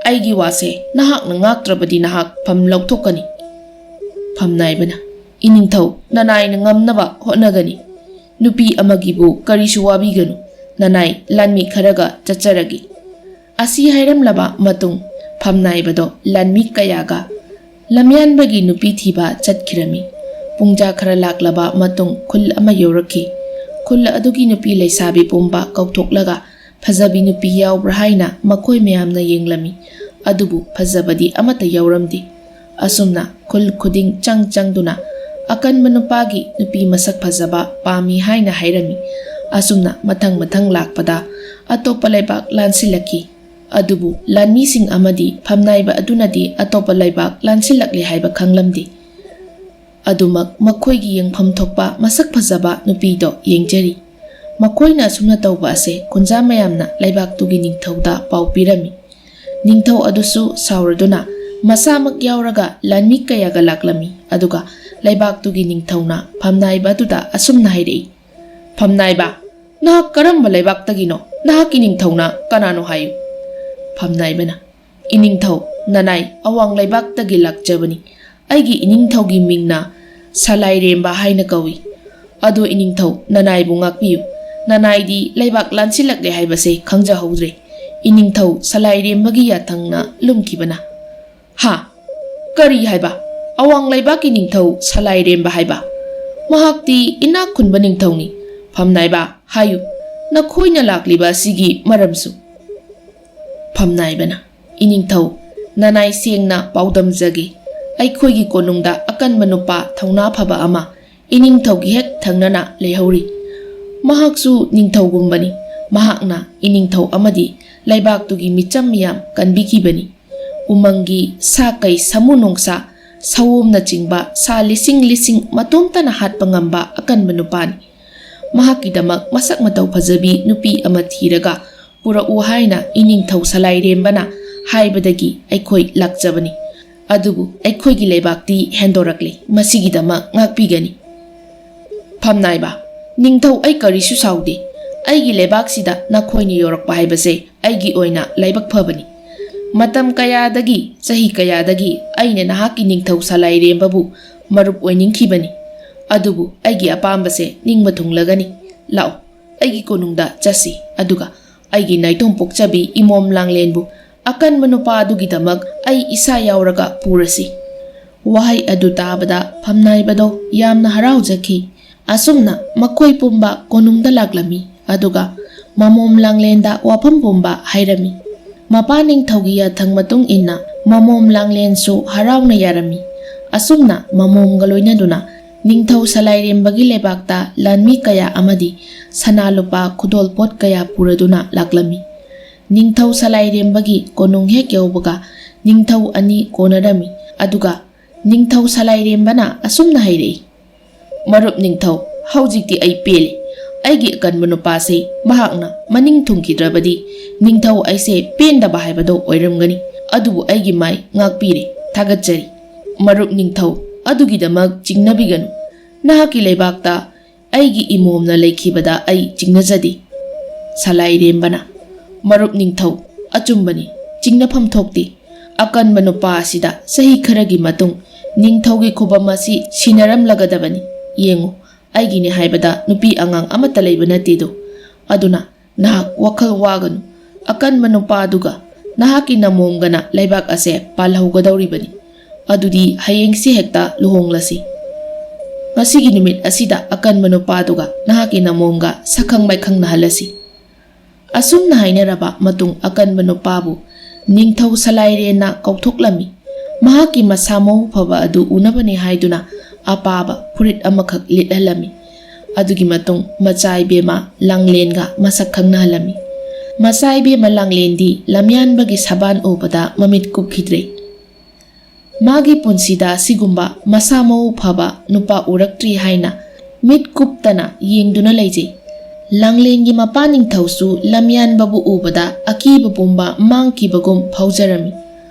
ꯑꯩꯒꯤ ꯋꯥꯁꯦ ꯅꯍꯥꯛꯅ ꯉꯥꯛꯇ꯭ꯔꯕꯗꯤ ꯅꯍꯥꯛ ꯐꯝ ꯂꯧꯊꯣꯛꯀꯅꯤ꯫" ꯐꯝꯅꯥꯏꯕꯅ, "ꯏꯅꯤꯡꯊꯧ, ꯅꯅꯥꯏꯅ ꯉꯝꯅꯕ ꯍꯣꯠꯅꯒꯅꯤ꯫ ꯅꯨꯄꯤ ꯑꯃꯒꯤꯕꯨ ꯀꯔꯤꯁꯨ ꯋꯥꯕꯤꯒꯅꯨ꯫ ꯅꯅꯥꯏ ꯂꯥꯟꯃꯤ ꯈꯔꯒ ꯆꯠꯆꯔꯒꯦ꯫" ꯑꯁꯤ ꯍꯥꯏꯔꯝꯂꯕ ꯃꯇꯨꯡ ꯐꯝꯅꯥꯏꯕꯗꯣ ꯂꯥꯟꯃꯤ ꯀꯌꯥꯒ ꯂꯝꯌꯥꯟꯕꯒꯤ ꯅꯨꯄꯤ ꯊꯤꯕ ꯆꯠꯈꯤꯔꯝꯃꯤ꯫ ꯄꯨꯡꯖꯥ ꯈꯔ ꯂꯥꯛꯂꯕ ꯃꯇꯨꯡ ꯈꯨꯜ ꯑꯃ ꯌꯧꯔꯛꯈꯤ꯫ ꯈꯨꯜ ꯑꯗꯨꯒꯤ ꯅꯨꯄꯤ ꯂꯩꯁꯥꯕꯤ ꯄꯨꯝꯕ ꯀꯧꯊꯣꯛꯂꯒ ꯐꯖꯕꯤ ꯅꯨꯄꯤ ꯌꯥꯎꯕ꯭ꯔꯥ ꯍꯥꯏꯅ ꯃꯈꯣꯏ ꯃꯌꯥꯝꯅ ꯌꯦꯡꯂꯝꯃꯤ꯫ ꯑꯗꯨꯕꯨ ꯐꯖꯕꯗꯤ ꯑꯃꯠꯇ ꯌꯥꯎꯔꯝꯗꯦ꯫ ꯑꯁꯨꯝꯅ ꯈꯨꯜ ꯈꯨꯗꯤꯡ ꯆꯪ ꯆꯪꯗꯨꯅ ꯑꯀꯟꯕ ꯅꯨꯄꯥꯒꯤ ꯅꯨꯄꯤ ꯃꯁꯛ ꯐꯖꯕ ꯄꯥꯝꯃꯤ ꯍꯥꯏꯅ ꯍꯥꯏꯔꯝꯃꯤ꯫ ꯑꯁꯨꯝꯅ ꯃꯊꯪ ꯃꯊꯪ ꯂꯥꯛꯄꯗ ꯑꯇꯣꯞꯄ ꯂꯩꯕꯥꯛ ꯂꯥꯟꯁꯤꯜꯂꯛꯈꯤ꯫ ꯑꯗꯨꯕꯨ ꯂꯥꯟꯃꯤꯁꯤꯡ ꯑꯃꯗꯤ ꯐꯝꯅꯥꯏꯕ ꯑꯗꯨꯅꯗꯤ ꯑꯇꯣꯞꯄ ꯂꯩꯕꯥꯛ ꯂꯥꯟꯁꯤꯜꯂꯛꯂꯦ ꯍꯥꯏꯕ ꯈꯪꯂꯝꯗꯦ꯫ ꯑꯗꯨꯃꯛ ꯃꯈꯣꯏꯒꯤ ꯌꯦꯡꯐꯝ ꯊꯣꯛꯄ ꯃꯁꯛ ꯐꯖꯕ ꯅꯨꯄꯤꯗꯣ ꯌꯦꯡꯖꯔꯤ꯫ ꯃꯈꯣꯏꯅ ꯑꯁꯨꯝꯅ ꯇꯧꯕ ꯑꯁꯦ ꯈꯨꯟꯖꯥ ꯃꯌꯥꯝꯅ ꯂꯩꯕꯥꯛꯇꯨꯒꯤ ꯅꯤꯡꯊꯧꯗ ꯄꯥꯎ ꯄꯤꯔꯝꯃꯤ꯫ ꯅꯤꯡꯊꯧ ꯑꯗꯨꯁꯨ ꯁꯥꯎꯔꯗꯨꯅ ꯃꯁꯥꯃꯛ ꯌꯥꯎꯔꯒ ꯂꯥꯟꯃꯤ ꯀꯌꯥꯒ ꯂꯥꯛꯂꯝꯃꯤ꯫ ꯑꯗꯨꯒ ꯂꯩꯕꯥꯛꯇꯨꯒꯤ ꯅꯤꯡꯊꯧꯅ ꯐꯝꯅꯥꯏꯕ ꯑꯗꯨꯗ ꯑꯁꯨꯝꯅ ꯍꯥꯏꯔꯛꯏ, "ꯐꯝꯅꯥꯏꯕ, ꯅꯍꯥꯛ ꯀꯔꯝꯕ ꯂꯩꯕꯥꯛꯇꯒꯤꯅꯣ? ꯅꯍꯥꯛꯀꯤ ꯅꯤꯡꯊꯧꯅ ꯀꯅꯥꯅꯣ ꯍꯥꯏꯌꯨ꯫" ꯐꯝꯅꯥꯏꯕꯅ, "ꯏꯅꯤꯡꯊꯧ ꯅꯅꯥꯏ ꯑꯋꯥꯡ ꯂꯩꯕꯥꯛꯇꯒꯤ ꯂꯥꯛꯆꯕꯅꯤ꯫ ꯑꯩꯒꯤ ꯏꯅꯤꯡꯊꯧꯒꯤ ꯃꯤꯡꯅ ꯁꯂꯥꯏꯔꯦꯝꯕ ꯍꯥꯏꯅ ꯀꯧꯏ꯫ ꯑꯗꯣ ꯏꯅꯤꯡꯊꯧ ꯅꯅꯥꯏꯕꯨ ꯉꯥꯛꯄꯤꯌꯨ꯫ ꯅꯅꯥꯏꯗꯤ ꯂꯩꯕꯥꯛ ꯂꯥꯟꯁꯤꯜꯂꯛꯂꯦ ꯍꯥꯏꯕꯁꯦ ꯈꯪꯖꯍꯧꯗ꯭ꯔꯦ꯫" ꯏꯅꯤꯡꯊꯧ ꯁꯂꯥꯏꯔꯦꯝꯕꯒꯤ ꯌꯥꯊꯪꯅ ꯂꯨꯝꯈꯤꯕꯅ, "ꯍꯥ? ꯀꯔꯤ ꯍꯥꯏꯕ? ꯑꯋꯥꯡ ꯂꯩꯕꯥꯛꯀꯤ ꯅꯤꯡꯊꯧ ꯁꯂꯥꯏꯔꯦꯝꯕ ꯍꯥꯏꯕ? ꯃꯍꯥꯛꯇꯤ ꯏꯅꯥꯛ ꯈꯨꯟꯕ ꯅꯤꯡꯊꯧꯅꯤ꯫ ꯐꯝꯅꯥꯏꯕ, ꯍꯥꯏꯌꯨ, ꯅꯈꯣꯏꯅ ꯂꯥꯛꯂꯤꯕ ꯑꯁꯤꯒꯤ ꯃꯔꯝꯁꯨ?" ꯐꯝꯅꯥꯏꯕꯅ, "ꯏꯅꯤꯡꯊꯧ, ꯅꯅꯥꯏ ꯁꯦꯡꯅ ꯄꯥꯎꯗꯝꯖꯒꯦ꯫ ꯑꯩꯈꯣꯏꯒꯤ ꯀꯣꯅꯨꯡꯗ ꯑꯀꯟꯕ ꯅꯨꯄꯥ ꯊꯧꯅꯥ ꯐꯕ ꯑꯃ ꯏꯅꯤꯡꯊꯧꯒꯤ ꯍꯦꯛ ꯊꯪꯅꯅ ꯂꯩꯍꯧꯔꯤ꯫ ꯃꯍꯥꯛꯁꯨ ꯅꯤꯡꯊꯧꯒꯨꯝꯕꯅꯤ꯫ ꯃꯍꯥꯛꯅ ꯏꯅꯤꯡꯊꯧ ꯑꯃꯗꯤ ꯂꯩꯕꯥꯛꯇꯨꯒꯤ ꯃꯤꯆꯝ ꯃꯤꯌꯥꯝ ꯀꯟꯕꯤꯈꯤꯕꯅꯤ꯫ ꯎꯃꯪꯒꯤ ꯁꯥ ꯀꯩ, ꯁꯥꯃꯨ ꯅꯣꯡꯁꯥ, ꯁꯑꯣꯝꯅꯆꯤꯡꯕ ꯁꯥ ꯂꯤꯁꯤꯡ ꯂꯤꯁꯤꯡ ꯃꯇꯣꯝꯇꯅ ꯍꯥꯠꯄ ꯉꯝꯕ ꯑꯀꯟꯕ ꯅꯨꯄꯥꯅꯤ꯫ ꯃꯍꯥꯛꯀꯤꯗꯃꯛ ꯃꯁꯛ ꯃꯇꯧ ꯐꯖꯕꯤ ꯅꯨꯄꯤ ꯑꯃ ꯊꯤꯔꯒ ꯄꯨꯔꯛꯎ ꯍꯥꯏꯅ ꯏꯅꯤꯡꯊꯧ ꯁꯂꯥꯏꯔꯦꯝꯕꯅ ꯍꯥꯏꯕꯗꯒꯤ ꯑꯩꯈꯣꯏ ꯂꯥꯛꯆꯕꯅꯤ꯫ ꯑꯗꯨꯕꯨ ꯑꯩꯈꯣꯏꯒꯤ ꯂꯩꯕꯥꯛꯇꯤ ꯍꯦꯟꯗꯣꯔꯛꯂꯦ꯫ ꯃꯁꯤꯒꯤꯗꯃꯛ ꯉꯥꯛꯄꯤꯒꯅꯤ꯫" ꯐꯝꯅꯥꯏꯕ, "ꯅꯤꯡꯊꯧ, ꯑꯩ ꯀꯔꯤꯁꯨ ꯁꯥꯎꯗꯦ꯫ ꯑꯩꯒꯤ ꯂꯩꯕꯥꯛꯁꯤꯗ ꯅꯈꯣꯏꯅ ꯌꯧꯔꯛꯄ ꯍꯥꯏꯕꯁꯦ ꯑꯩꯒꯤ ꯑꯣꯏꯅ ꯂꯥꯏꯕꯛ ꯐꯕꯅꯤ꯫ ꯃꯇꯝ ꯀꯌꯥꯗꯒꯤ, ꯆꯍꯤ ꯀꯌꯥꯗꯒꯤ ꯑꯩꯅ ꯅꯍꯥꯛꯀꯤ ꯅꯤꯡꯊꯧ ꯁꯂꯥꯏꯔꯦꯝꯕꯕꯨ ꯃꯔꯨꯞ ꯑꯣꯏꯅꯤꯡꯈꯤꯕꯅꯤ꯫ ꯑꯗꯨꯕꯨ ꯑꯩꯒꯤ ꯑꯄꯥꯝꯕꯁꯦ ꯅꯤꯡꯕ ꯊꯨꯡꯂꯒꯅꯤ꯫ ꯂꯥꯛꯎ, ꯑꯩꯒꯤ ꯀꯣꯅꯨꯡꯗ ꯆꯠꯁꯤ, ꯑꯗꯨꯒ ꯑꯩꯒꯤ ꯅꯥꯏꯇꯣꯝ ꯄꯣꯛꯆꯕꯤ ꯏꯃꯣꯝ ꯂꯥꯡꯂꯦꯟꯕꯨ ꯑꯀꯟꯕ ꯅꯨꯄꯥ ꯑꯗꯨꯒꯤꯗꯃꯛ ꯑꯩ ꯏꯁꯥ ꯌꯥꯎꯔꯒ ꯄꯨꯔꯁꯤ꯫" ꯋꯥꯍꯩ ꯑꯗꯨ ꯇꯥꯕꯗ ꯐꯝꯅꯥꯏꯕꯗꯣ ꯌꯥꯝꯅ ꯍꯔꯥꯎꯖꯈꯤ꯫ ꯑꯁꯨꯝꯅ ꯃꯈꯣꯏ ꯄꯨꯝꯕ ꯀꯣꯅꯨꯡꯗ ꯂꯥꯛꯂꯝꯃꯤ, ꯑꯗꯨꯒ ꯃꯃꯣꯝ ꯂꯥꯡꯂꯦꯟꯗ ꯋꯥꯐꯝ ꯄꯨꯝꯕ ꯍꯥꯏꯔꯝꯃꯤ꯫ ꯃꯄꯥ ꯅꯤꯡꯊꯧꯒꯤ ꯌꯥꯊꯪ ꯃꯇꯨꯡ ꯏꯟꯅ ꯃꯃꯣꯝ ꯂꯥꯡꯂꯦꯟꯁꯨ ꯍꯔꯥꯎꯅ ꯌꯥꯔꯝꯃꯤ꯫ ꯑꯁꯨꯝꯅ ꯃꯃꯣꯝꯒ ꯂꯣꯏꯅꯗꯨꯅ ꯅꯤꯡꯊꯧ ꯁꯂꯥꯏꯔꯦꯝꯕꯒꯤ ꯂꯩꯕꯥꯛꯇ ꯂꯥꯟꯃꯤ ꯀꯌꯥ ꯑꯃꯗꯤ ꯁꯅꯥ ꯂꯨꯄꯥ ꯈꯨꯗꯣꯜ ꯄꯣꯠ ꯀꯌꯥ ꯄꯨꯔꯗꯨꯅ ꯂꯥꯛꯂꯝꯃꯤ꯫ ꯅꯤꯡꯊꯧ ꯁꯂꯥꯏꯔꯦꯝꯕꯒꯤ ꯀꯣꯅꯨꯡ ꯍꯦꯛ ꯌꯧꯕꯒ ꯅꯤꯡꯊꯧ ꯑꯅꯤ ꯀꯣꯟꯅꯔꯝꯃꯤ꯫ ꯑꯗꯨꯒ ꯅꯤꯡꯊꯧ ꯁꯂꯥꯏꯔꯦꯝꯕꯅ ꯑꯁꯨꯝꯅ ꯍꯥꯏꯔꯛꯏ, "ꯃꯔꯨꯞ ꯅꯤꯡꯊꯧ, ꯍꯧꯖꯤꯛꯇꯤ ꯑꯩ ꯄꯦꯜꯂꯦ꯫ ꯑꯩꯒꯤ ꯑꯀꯟꯕ ꯅꯨꯄꯥꯁꯦ ꯃꯍꯥꯛꯅ ꯃꯅꯤꯡ ꯊꯨꯡꯈꯤꯗ꯭ꯔꯕꯗꯤ ꯅꯤꯡꯊꯧ ꯑꯩꯁꯦ ꯄꯦꯟꯗꯕ ꯍꯥꯏꯕꯗꯣ ꯑꯣꯏꯔꯝꯒꯅꯤ꯫ ꯑꯗꯨꯕꯨ ꯑꯩꯒꯤ ꯃꯥꯏ ꯉꯥꯛꯄꯤꯔꯦ꯫ ꯊꯥꯒꯠꯆꯔꯤ꯫ ꯃꯔꯨꯞ ꯅꯤꯡꯊꯧ, ꯑꯗꯨꯒꯤꯗꯃꯛ ꯆꯤꯡꯅꯕꯤꯒꯅꯨ꯫ ꯅꯍꯥꯛꯀꯤ ꯂꯩꯕꯥꯛꯇ ꯑꯩꯒꯤ ꯏꯃꯣꯝꯅ ꯂꯩꯈꯤꯕꯗ ꯑꯩ ꯆꯤꯡꯅꯖꯗꯦ꯫ ꯁꯂꯥꯏꯔꯦꯝꯕꯅ, ꯃꯔꯨꯞ ꯅꯤꯡꯊꯧ, ꯑꯆꯨꯝꯕꯅꯤ, ꯆꯤꯡꯅꯐꯝ ꯊꯣꯛꯇꯦ꯫ ꯑꯀꯟꯕ ꯅꯨꯄꯥ ꯑꯁꯤꯗ ꯆꯍꯤ ꯈꯔꯒꯤ ꯃꯇꯨꯡ ꯅꯤꯡꯊꯧꯒꯤ ꯈꯨꯕꯝ ꯑꯁꯤ ꯁꯤꯟꯅꯔꯝꯂꯒꯗꯕꯅꯤ꯫ ꯌꯦꯡꯉꯨ, ꯑꯩꯒꯤꯅꯤ ꯍꯥꯏꯕꯗ ꯅꯨꯄꯤ ꯑꯉꯥꯡ ꯑꯃꯠꯇ ꯂꯩꯕ ꯅꯠꯇꯦꯗꯣ꯫ ꯑꯗꯨꯅ ꯅꯍꯥꯛ ꯋꯥꯈꯜ ꯋꯥꯒꯅꯨ꯫ ꯑꯀꯟꯕ ꯅꯨꯄꯥꯗꯨꯒ ꯅꯍꯥꯛꯀꯤ ꯅꯃꯣꯝꯒꯅ ꯂꯩꯕꯥꯛ ꯑꯁꯦ ꯄꯥꯜꯍꯧꯒꯗꯧꯔꯤꯕꯅꯤ꯫ ꯑꯗꯨꯗꯤ ꯍꯌꯦꯡꯁꯤ ꯍꯦꯛꯇ ꯂꯨꯍꯣꯡꯂꯁꯤ꯫ ꯉꯁꯤꯒꯤ ꯅꯨꯃꯤꯠ ꯑꯁꯤꯗ ꯑꯀꯟꯕ ꯅꯨꯄꯥꯗꯨꯒ ꯅꯍꯥꯛꯀꯤ ꯅꯃꯣꯝꯒ ꯁꯛꯈꯪ ꯃꯥꯏꯈꯪꯅꯍꯜꯂꯁꯤ꯫ ꯑꯁꯨꯝꯅ ꯍꯥꯏꯅꯔꯕ ꯃꯇꯨꯡ ꯑꯀꯟꯕ ꯅꯨꯄꯥꯕꯨ ꯅꯤꯡꯊꯧ ꯁꯂꯥꯏꯔꯦꯟꯅ ꯀꯧꯊꯣꯛꯂꯝꯃꯤ꯫ ꯃꯍꯥꯛꯀꯤ ꯃꯁꯥ ꯃꯎ ꯐꯕ ꯑꯗꯨ ꯎꯅꯕꯅꯤ ꯍꯥꯏꯗꯨꯅ ꯑꯄꯥꯕ ꯐꯨꯔꯤꯠ ꯑꯃꯈꯛ ꯂꯤꯠꯍꯜꯂꯝꯃꯤ꯫ ꯑꯗꯨꯒꯤ ꯃꯇꯨꯡ ꯃꯆꯥ ꯏꯕꯦꯝꯃ ꯂꯥꯡꯂꯦꯟꯒ ꯃꯁꯛ ꯈꯪꯅꯍꯜꯂꯝꯃꯤ꯫ ꯃꯆꯥ ꯏꯕꯦꯝꯃ ꯂꯥꯡꯂꯦꯟꯗꯤ ꯂꯝꯌꯥꯟꯕꯒꯤ ꯁꯕꯥꯟ ꯎꯕꯗ ꯃꯃꯤꯠ ꯀꯨꯞꯈꯤꯗ꯭ꯔꯦ꯫ ꯃꯥꯒꯤ ꯄꯨꯟꯁꯤꯗ ꯑꯁꯤꯒꯨꯝꯕ ꯃꯁꯥ ꯃꯎ ꯐꯕ ꯅꯨꯄꯥ ꯎꯔꯛꯇ꯭ꯔꯤ ꯍꯥꯏꯅ ꯃꯤꯠ ꯀꯨꯞꯇꯅ ꯌꯦꯡꯗꯨꯅ ꯂꯩꯖꯩ꯫ ꯂꯥꯡꯂꯦꯟꯒꯤ ꯃꯄꯥ ꯅꯤꯡꯊꯧꯁꯨ ꯂꯝꯌꯥꯟꯕꯕꯨ ꯎꯕꯗ ꯑꯀꯤꯕ ꯄꯨꯝꯕ ꯃꯥꯡꯈꯤꯕꯒꯨꯝ ꯐꯥꯎꯖꯔꯝꯃꯤ꯫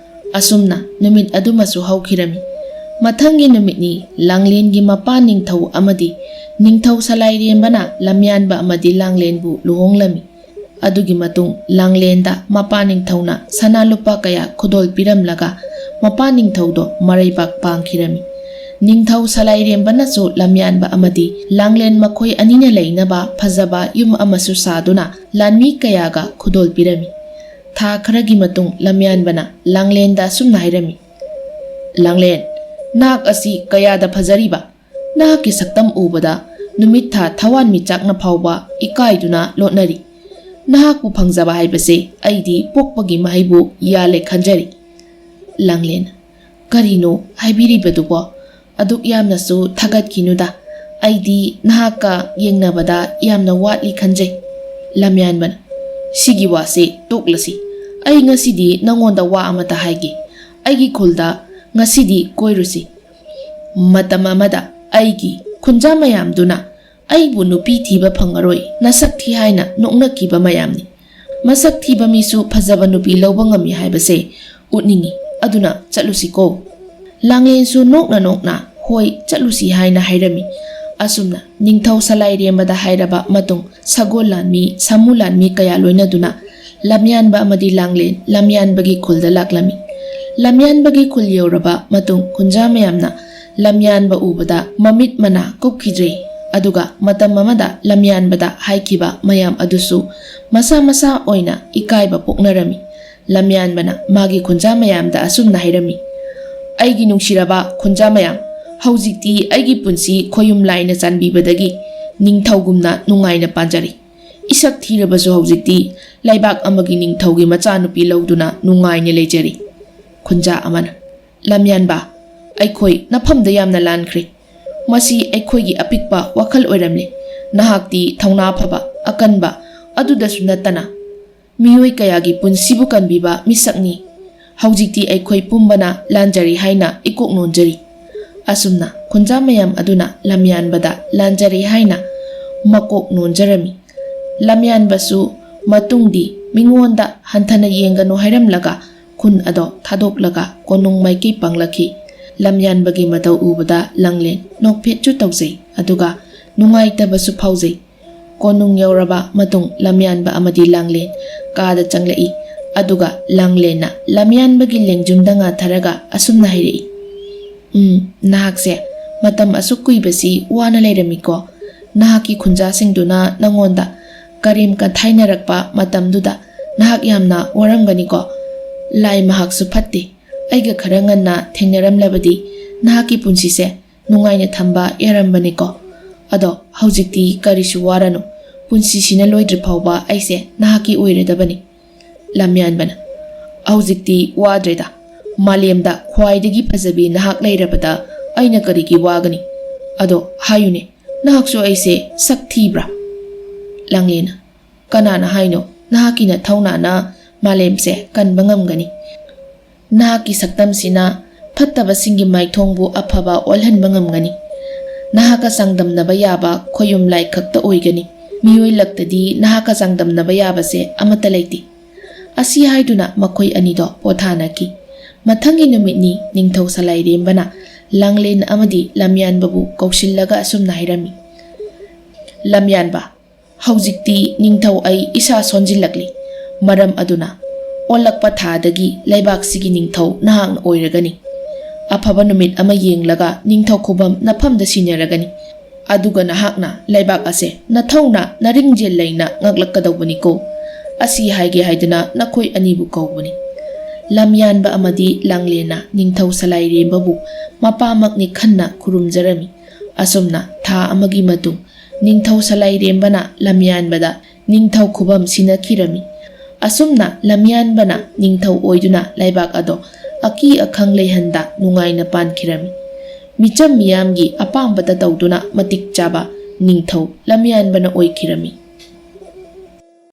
ꯑꯁꯨꯝꯅ ꯅꯨꯃꯤꯠ ꯑꯗꯨꯃꯁꯨ ꯍꯧꯈꯤꯔꯝꯃꯤ꯫ ꯃꯊꯪꯒꯤ ꯅꯨꯃꯤꯠꯅꯤ ꯂꯥꯡꯂꯦꯟꯒꯤ ꯃꯄꯥ ꯅꯤꯡꯊꯧ ꯑꯃꯗꯤ ꯅꯤꯡꯊꯧ ꯁꯂꯥꯏꯔꯦꯝꯕꯅ ꯂꯝꯌꯥꯟꯕ ꯑꯃꯗꯤ ꯂꯥꯡꯂꯦꯟꯕꯨ ꯂꯨꯍꯣꯡꯂꯝꯃꯤ꯫ ꯑꯗꯨꯒꯤ ꯃꯇꯨꯡ ꯂꯥꯡꯂꯦꯟꯗ ꯃꯄꯥ ꯅꯤꯡꯊꯧꯅ ꯁꯅꯥ ꯂꯨꯄꯥ ꯀꯌꯥ ꯈꯨꯗꯣꯜ ꯄꯤꯔꯝꯂꯒ ꯃꯄꯥ ꯅꯤꯡꯊꯧꯗꯣ ꯃꯔꯩꯕꯥꯛ ꯄꯥꯡꯈꯤꯔꯝꯃꯤ꯫ ꯅꯤꯡꯊꯧ ꯁꯂꯥꯏꯔꯦꯝꯕꯅꯁꯨ ꯂꯝꯌꯥꯟꯕ ꯑꯃꯗꯤ ꯂꯥꯡꯂꯦꯟ ꯃꯈꯣꯏ ꯑꯅꯤꯅ ꯂꯩꯅꯕ ꯐꯖꯕ ꯌꯨꯝ ꯑꯃꯁꯨ ꯁꯥꯗꯨꯅ ꯂꯥꯟꯃꯤ ꯀꯌꯥꯒ ꯈꯨꯗꯣꯜ ꯄꯤꯔꯝꯃꯤ꯫ ꯊꯥ ꯈꯔꯒꯤ ꯃꯇꯨꯡ ꯂꯝꯌꯥꯟꯕꯅ ꯂꯥꯡꯂꯦꯟꯗ ꯑꯁꯨꯝꯅ ꯍꯥꯏꯔꯝꯃꯤ, "ꯂꯥꯡꯂꯦꯟ, ꯅꯍꯥꯛ ꯑꯁꯤ ꯀꯌꯥꯗ ꯐꯖꯔꯤꯕ! ꯅꯍꯥꯛꯀꯤ ꯁꯛꯇꯝ ꯎꯕꯗ ꯅꯨꯃꯤꯠ ꯊꯥ ꯊꯋꯥꯟꯃꯤꯆꯥꯛꯅ ꯐꯥꯎꯕ ꯏꯀꯥꯏꯗꯨꯅ ꯂꯣꯠꯅꯔꯤ꯫ ꯅꯍꯥꯛꯄꯨ ꯐꯪꯖꯕ ꯍꯥꯏꯕꯁꯦ ꯑꯩꯗꯤ ꯄꯣꯛꯄꯒꯤ ꯃꯍꯩꯕꯨ ꯌꯥꯜꯂꯦ ꯈꯟꯖꯔꯤ꯫" ꯂꯥꯡꯂꯦꯟ, "ꯀꯔꯤꯅꯣ ꯍꯥꯏꯕꯤꯔꯤꯕꯗꯨꯕꯣ? ꯑꯗꯨꯛ ꯌꯥꯝꯅꯁꯨ ꯊꯥꯒꯠꯈꯤꯅꯨꯗ꯫ ꯑꯩꯗꯤ ꯅꯍꯥꯛꯀ ꯌꯦꯡꯅꯕꯗ ꯌꯥꯝꯅ ꯋꯥꯠꯂꯤ ꯈꯟꯖꯩ꯫" ꯂꯝꯌꯥꯟꯕꯅ, "ꯁꯤꯒꯤ ꯋꯥꯁꯦ ꯇꯣꯛꯂꯁꯤ꯫ ꯑꯩ ꯉꯁꯤꯗꯤ ꯅꯉꯣꯟꯗ ꯋꯥ ꯑꯃꯇ ꯍꯥꯏꯒꯦ꯫ ꯑꯩꯒꯤ ꯈꯨꯜꯗ ꯉꯁꯤꯗꯤ ꯀꯣꯏꯔꯨꯁꯤ꯫ ꯃꯇꯝ ꯑꯃꯗ ꯑꯩꯒꯤ ꯈꯨꯟꯖꯥ ꯃꯌꯥꯝꯗꯨꯅ ꯑꯩꯕꯨ ꯅꯨꯄꯤ ꯊꯤꯕ ꯐꯪꯉꯔꯣꯏ, ꯅꯁꯛ ꯊꯤ ꯍꯥꯏꯅ ꯅꯣꯛꯅꯈꯤꯕ ꯃꯌꯥꯝꯅꯤ꯫ ꯃꯁꯛ ꯊꯤꯕ ꯃꯤꯁꯨ ꯐꯖꯕ ꯅꯨꯄꯤ ꯂꯧꯕ ꯉꯝꯃꯤ ꯍꯥꯏꯕꯁꯦ ꯎꯠꯅꯤꯡꯏ, ꯑꯗꯨꯅ ꯆꯠꯂꯨꯁꯤꯀꯣ꯫ ꯂꯥꯡꯂꯦꯟꯁꯨ ꯅꯣꯛꯅ ꯅꯣꯛꯅ "ꯍꯣꯏ, ꯆꯠꯂꯨꯁꯤ" ꯍꯥꯏꯅ ꯍꯥꯏꯔꯝꯃꯤ꯫ ꯑꯁꯨꯝꯅ ꯅꯤꯡꯊꯧ ꯁꯂꯥꯏꯔꯦꯝꯕꯗ ꯍꯥꯏꯔꯕ ꯃꯇꯨꯡ, ꯁꯒꯣꯜ ꯂꯥꯟꯃꯤ, ꯁꯥꯃꯨ ꯂꯥꯟꯃꯤ ꯀꯌꯥ ꯂꯣꯏꯅꯗꯨꯅ ꯂꯝꯌꯥꯟꯕ ꯑꯃꯗꯤ ꯂꯥꯡꯂꯦꯟ ꯂꯝꯌꯥꯟꯕꯒꯤ ꯈꯨꯜꯗ ꯂꯥꯛꯂꯝꯃꯤ꯫ ꯂꯝꯌꯥꯟꯕꯒꯤ ꯈꯨꯜ ꯌꯧꯔꯕ ꯃꯇꯨꯡ, ꯈꯨꯟꯖꯥ ꯃꯌꯥꯝꯅ ꯂꯝꯌꯥꯟꯕ ꯎꯕꯗ ꯃꯃꯤꯠ ꯃꯅꯥ ꯀꯨꯞꯈꯤꯗ꯭ꯔꯦ꯫ ꯑꯗꯨꯒ ꯃꯇꯝ ꯑꯃꯗ ꯂꯝꯌꯥꯟꯕꯗ ꯍꯥꯏꯈꯤꯕ ꯃꯌꯥꯝ ꯑꯗꯨꯁꯨ ꯃꯁꯥ ꯃꯁꯥ ꯑꯣꯏꯅ ꯏꯀꯥꯏꯕ ꯄꯣꯛꯅꯔꯝꯃꯤ꯫ ꯂꯝꯌꯥꯟꯕꯅ ꯃꯥꯒꯤ ꯈꯨꯟꯖꯥ ꯃꯌꯥꯝꯗ ꯑꯁꯨꯝꯅ ꯍꯥꯏꯔꯝꯃꯤ: "ꯑꯩꯒꯤ ꯅꯨꯡꯁꯤꯔꯕ ꯈꯨꯟꯖꯥ ꯃꯌꯥꯝ, ꯍꯧꯖꯤꯛꯇꯤ ꯑꯩꯒꯤ ꯄꯨꯟꯁꯤ ꯈꯣꯌꯨꯝ ꯂꯥꯏꯅ ꯆꯥꯟꯕꯤꯕꯗꯒꯤ ꯅꯤꯡꯊꯧꯒꯨꯝꯅ ꯅꯨꯡꯉꯥꯏꯅ ꯄꯥꯟꯖꯔꯤ꯫ ꯏꯁꯛ ꯊꯤꯔꯕꯁꯨ ꯍꯧꯖꯤꯛꯇꯤ ꯂꯩꯕꯥꯛ ꯑꯃꯒꯤ ꯅꯤꯡꯊꯧꯒꯤ ꯃꯆꯥꯅꯨꯄꯤ ꯂꯧꯗꯨꯅ ꯅꯨꯡꯉꯥꯏꯅ ꯂꯩꯖꯔꯤ"꯫ ꯈꯨꯟꯖꯥ ꯑꯃꯅ: "ꯂꯝꯌꯥꯟꯕ, ꯑꯩꯈꯣꯏ ꯅꯐꯝꯗ ꯌꯥꯝꯅ ꯂꯥꯟꯈ꯭ꯔꯦ꯫ ꯃꯁꯤ ꯑꯩꯈꯣꯏꯒꯤ ꯑꯄꯤꯛꯄ ꯋꯥꯈꯜ ꯑꯣꯏꯔꯝꯂꯦ꯫ ꯅꯍꯥꯛꯇꯤ ꯊꯧꯅꯥ ꯐꯕ, ꯑꯀꯟꯕ ꯑꯗꯨꯗꯁꯨ ꯅꯠꯇꯅ ꯃꯤꯑꯣꯏ ꯀꯌꯥꯒꯤ ꯄꯨꯟꯁꯤꯕꯨ ꯀꯟꯕꯤꯕ ꯃꯤꯁꯛꯅꯤ꯫ ꯍꯧꯖꯤꯛꯇꯤ ꯑꯩꯈꯣꯏ ꯄꯨꯝꯕꯅ ꯂꯥꯟꯖꯔꯦ ꯍꯥꯏꯅ ꯏꯀꯣꯛ ꯅꯣꯟꯖꯔꯤ"꯫ ꯑꯁꯨꯝꯅ ꯈꯨꯟꯖꯥ ꯃꯌꯥꯝ ꯑꯗꯨꯅ ꯂꯝꯌꯥꯟꯕꯗ ꯂꯥꯟꯖꯔꯦ ꯍꯥꯏꯅ ꯃꯀꯣꯛ ꯅꯣꯟꯖꯔꯝꯃꯤ꯫ ꯂꯝꯌꯥꯟꯕꯁꯨ ꯃꯇꯨꯡꯗꯤ ꯃꯤꯉꯣꯟꯗ ꯍꯟꯊꯅ ꯌꯦꯡꯒꯅꯨ ꯍꯥꯏꯔꯝꯂꯒ ꯈꯨꯟ ꯑꯗꯣ ꯊꯥꯗꯣꯛꯂꯒ ꯀꯣꯅꯨꯡ ꯃꯥꯏꯀꯩ ꯄꯥꯡꯂꯛꯈꯤ꯫ ꯂꯝꯌꯥꯟꯕꯒꯤ ꯃꯇꯧ ꯎꯕꯗ ꯂꯥꯡꯂꯦꯟ ꯅꯣꯛꯐꯦꯠꯁꯨ ꯇꯧꯖꯩ, ꯑꯗꯨꯒ ꯅꯨꯡꯉꯥꯏꯇꯕꯁꯨ ꯐꯥꯎꯖꯩ꯫ ꯀꯣꯅꯨꯡ ꯌꯧꯔꯕ ꯃꯇꯨꯡ ꯂꯝꯌꯥꯟꯕ ꯑꯃꯗꯤ ꯂꯥꯡꯂꯦꯟ ꯀꯥꯗ ꯆꯪꯂꯛꯏ꯫ ꯑꯗꯨꯒ ꯂꯥꯡꯂꯦꯟꯅ ꯂꯝꯌꯥꯟꯕꯒꯤ ꯂꯦꯡꯖꯨꯝꯗ ꯉꯥꯊꯔꯒ ꯑꯁꯨꯝꯅ ꯍꯥꯏꯔꯛꯏ: "ꯎꯝ, ꯅꯍꯥꯛꯁꯦ ꯃꯇꯝ ꯑꯁꯨꯛ ꯀꯨꯏꯕꯁꯤ ꯋꯥꯅ ꯂꯩꯔꯝꯃꯤꯀꯣ꯫ ꯅꯍꯥꯛꯀꯤ ꯈꯨꯟꯖꯥꯁꯤꯡꯗꯨꯅ ꯅꯪꯉꯣꯟꯗ ꯀꯔꯦꯝ ꯀꯊꯥꯏꯅꯔꯛꯄ ꯃꯇꯝꯗꯨꯗ ꯅꯍꯥꯛ ꯌꯥꯝꯅ ꯋꯥꯔꯝꯒꯅꯤꯀꯣ꯫ ꯂꯥꯏ ꯃꯍꯥꯛꯁꯨ ꯐꯠꯇꯦ꯫ ꯑꯩꯒ ꯈꯔ ꯉꯟꯅ ꯊꯦꯡꯅꯔꯝꯂꯕꯗꯤ ꯅꯍꯥꯛꯀꯤ ꯄꯨꯟꯁꯤꯁꯦ ꯅꯨꯡꯉꯥꯏꯅ ꯊꯝꯕ ꯌꯥꯔꯝꯕꯅꯤꯀꯣ꯫ ꯑꯗꯣ ꯍꯧꯖꯤꯛꯇꯤ ꯀꯔꯤꯁꯨ ꯋꯥꯔꯅꯨ꯫ ꯄꯨꯟꯁꯤꯁꯤꯅ ꯂꯣꯏꯗ꯭ꯔꯤ ꯐꯥꯎꯕ ꯑꯩꯁꯦ ꯅꯍꯥꯛꯀꯤ ꯑꯣꯏꯔꯗꯕꯅꯤ"꯫ ꯂꯝꯌꯥꯟꯕꯅ: "ꯍꯧꯖꯤꯛꯇꯤ ꯋꯥꯗ꯭ꯔꯦꯗ꯫ ꯃꯥꯂꯦꯝꯗ ꯈ꯭ꯋꯥꯏꯗꯒꯤ ꯐꯖꯕꯤ ꯅꯍꯥꯛ ꯂꯩꯔꯕꯗ ꯑꯩꯅ ꯀꯔꯤꯒꯤ ꯋꯥꯒꯅꯤ? ꯑꯗꯣ ꯍꯥꯏꯌꯨꯅꯦ, ꯅꯍꯥꯛꯁꯨ ꯑꯩꯁꯦ ꯁꯛ ꯊꯤꯕ꯭ꯔꯥ?" ꯂꯥꯡꯂꯦꯟꯅ: "ꯀꯅꯥꯅ ꯍꯥꯏꯅꯣ ꯅꯍꯥꯛꯀꯤ ꯅꯊꯧꯅꯥꯅ ꯃꯥꯂꯦꯝꯁꯦ ꯀꯟꯕ ꯉꯝꯒꯅꯤ? ꯅꯍꯥꯛꯀꯤ ꯁꯛꯇꯝꯁꯤꯅ ꯐꯠꯇꯕꯁꯤꯡꯒꯤ ꯃꯥꯏꯊꯣꯡꯕꯨ ꯑꯐꯕ ꯑꯣꯜꯍꯟꯕ ꯉꯝꯒꯅꯤ꯫ ꯅꯍꯥꯛꯀ ꯆꯥꯡꯗꯝꯅꯕ ꯌꯥꯕ ꯈꯣꯌꯨꯝ ꯂꯥꯏ ꯈꯛꯇ ꯑꯣꯏꯒꯅꯤ꯫ ꯃꯤꯑꯣꯏ ꯂꯛꯇꯗꯤ ꯅꯍꯥꯛꯀ ꯆꯥꯡꯗꯝꯅꯕ ꯌꯥꯕꯁꯦ ꯑꯃꯠꯇ ꯂꯩꯇꯦ"꯫ ꯑꯁꯤ ꯍꯥꯏꯗꯨꯅ ꯃꯈꯣꯏ ꯑꯅꯤꯗꯣ ꯄꯣꯊꯥꯅꯈꯤ꯫ ꯃꯊꯪꯒꯤ ꯅꯨꯃꯤꯠꯅꯤ ꯅꯤꯡꯊꯧ ꯁꯂꯥꯏꯔꯦꯝꯕꯅ ꯂꯥꯡꯂꯦꯟ ꯑꯃꯗꯤ ꯂꯝꯌꯥꯟꯕꯕꯨ ꯀꯧꯁꯤꯜꯂꯒ ꯑꯁꯨꯝꯅ ꯍꯥꯏꯔꯝꯃꯤ, "ꯂꯝꯌꯥꯟꯕ, ꯍꯧꯖꯤꯛꯇꯤ ꯅꯤꯡꯊꯧ ꯑꯩ ꯏꯁꯥ ꯁꯣꯟꯖꯤꯜꯂꯛꯂꯤ꯫ ꯃꯔꯝ ꯑꯗꯨꯅ ꯑꯣꯜꯂꯛꯄ ꯊꯥꯗꯒꯤ ꯂꯩꯕꯥꯛꯁꯤꯒꯤ ꯅꯤꯡꯊꯧ ꯅꯍꯥꯛꯅ ꯑꯣꯏꯔꯒꯅꯤ꯫ ꯑꯐꯕ ꯅꯨꯃꯤꯠ ꯑꯃ ꯌꯦꯡꯂꯒ ꯅꯤꯡꯊꯧ ꯈꯨꯕꯝ ꯅꯐꯝꯗ ꯁꯤꯟꯅꯔꯒꯅꯤ꯫ ꯑꯗꯨꯒ ꯅꯍꯥꯛꯅ ꯂꯩꯕꯥꯛ ꯑꯁꯦ ꯅꯊꯧꯅ ꯅꯔꯤꯡꯖꯦꯜ ꯂꯩꯅ ꯉꯥꯛꯂꯛꯀꯗꯧꯕꯅꯤꯀꯣ꯫ ꯑꯁꯤ ꯍꯥꯏꯒꯦ ꯍꯥꯏꯗꯨꯅ ꯅꯈꯣꯏ ꯑꯅꯤꯕꯨ ꯀꯧꯕꯅꯤ"꯫ ꯂꯝꯌꯥꯟꯕ ꯑꯃꯗꯤ ꯂꯥꯡꯂꯦꯟꯅ ꯅꯤꯡꯊꯧ ꯁꯂꯥꯏꯔꯦꯝꯕꯕꯨ ꯃꯄꯥꯃꯛꯅꯤ ꯈꯟꯅ ꯈꯨꯔꯨꯝꯖꯔꯝꯃꯤ꯫ ꯑꯁꯨꯝꯅ ꯊꯥ ꯑꯃꯒꯤ ꯃꯇꯨꯡ ꯅꯤꯡꯊꯧ ꯁꯂꯥꯏꯔꯦꯝꯕꯅ ꯂꯝꯌꯥꯟꯕꯗ ꯅꯤꯡꯊꯧ ꯈꯨꯕꯝ ꯁꯤꯟꯅꯈꯤꯔꯝꯃꯤ꯫ ꯑꯁꯨꯝꯅ ꯂꯝꯌꯥꯟꯕꯅ ꯅꯤꯡꯊꯧ ꯑꯣꯏꯗꯨꯅ ꯂꯩꯕꯥꯛ ꯑꯗꯣ ꯑꯀꯤ ꯑꯈꯪ ꯂꯩꯍꯟꯗ ꯅꯨꯡꯉꯥꯏꯅ ꯄꯥꯟꯈꯤꯔꯝꯃꯤ꯫ ꯃꯤꯆꯝ ꯃꯤꯌꯥꯝꯒꯤ ꯑꯄꯥꯝꯕꯇ ꯇꯧꯗꯨꯅ ꯃꯇꯤꯛ ꯆꯥꯕ ꯅꯤꯡꯊꯧ ꯂꯝꯌꯥꯟꯕꯅ ꯑꯣꯏꯈꯤꯔꯝꯃꯤ꯫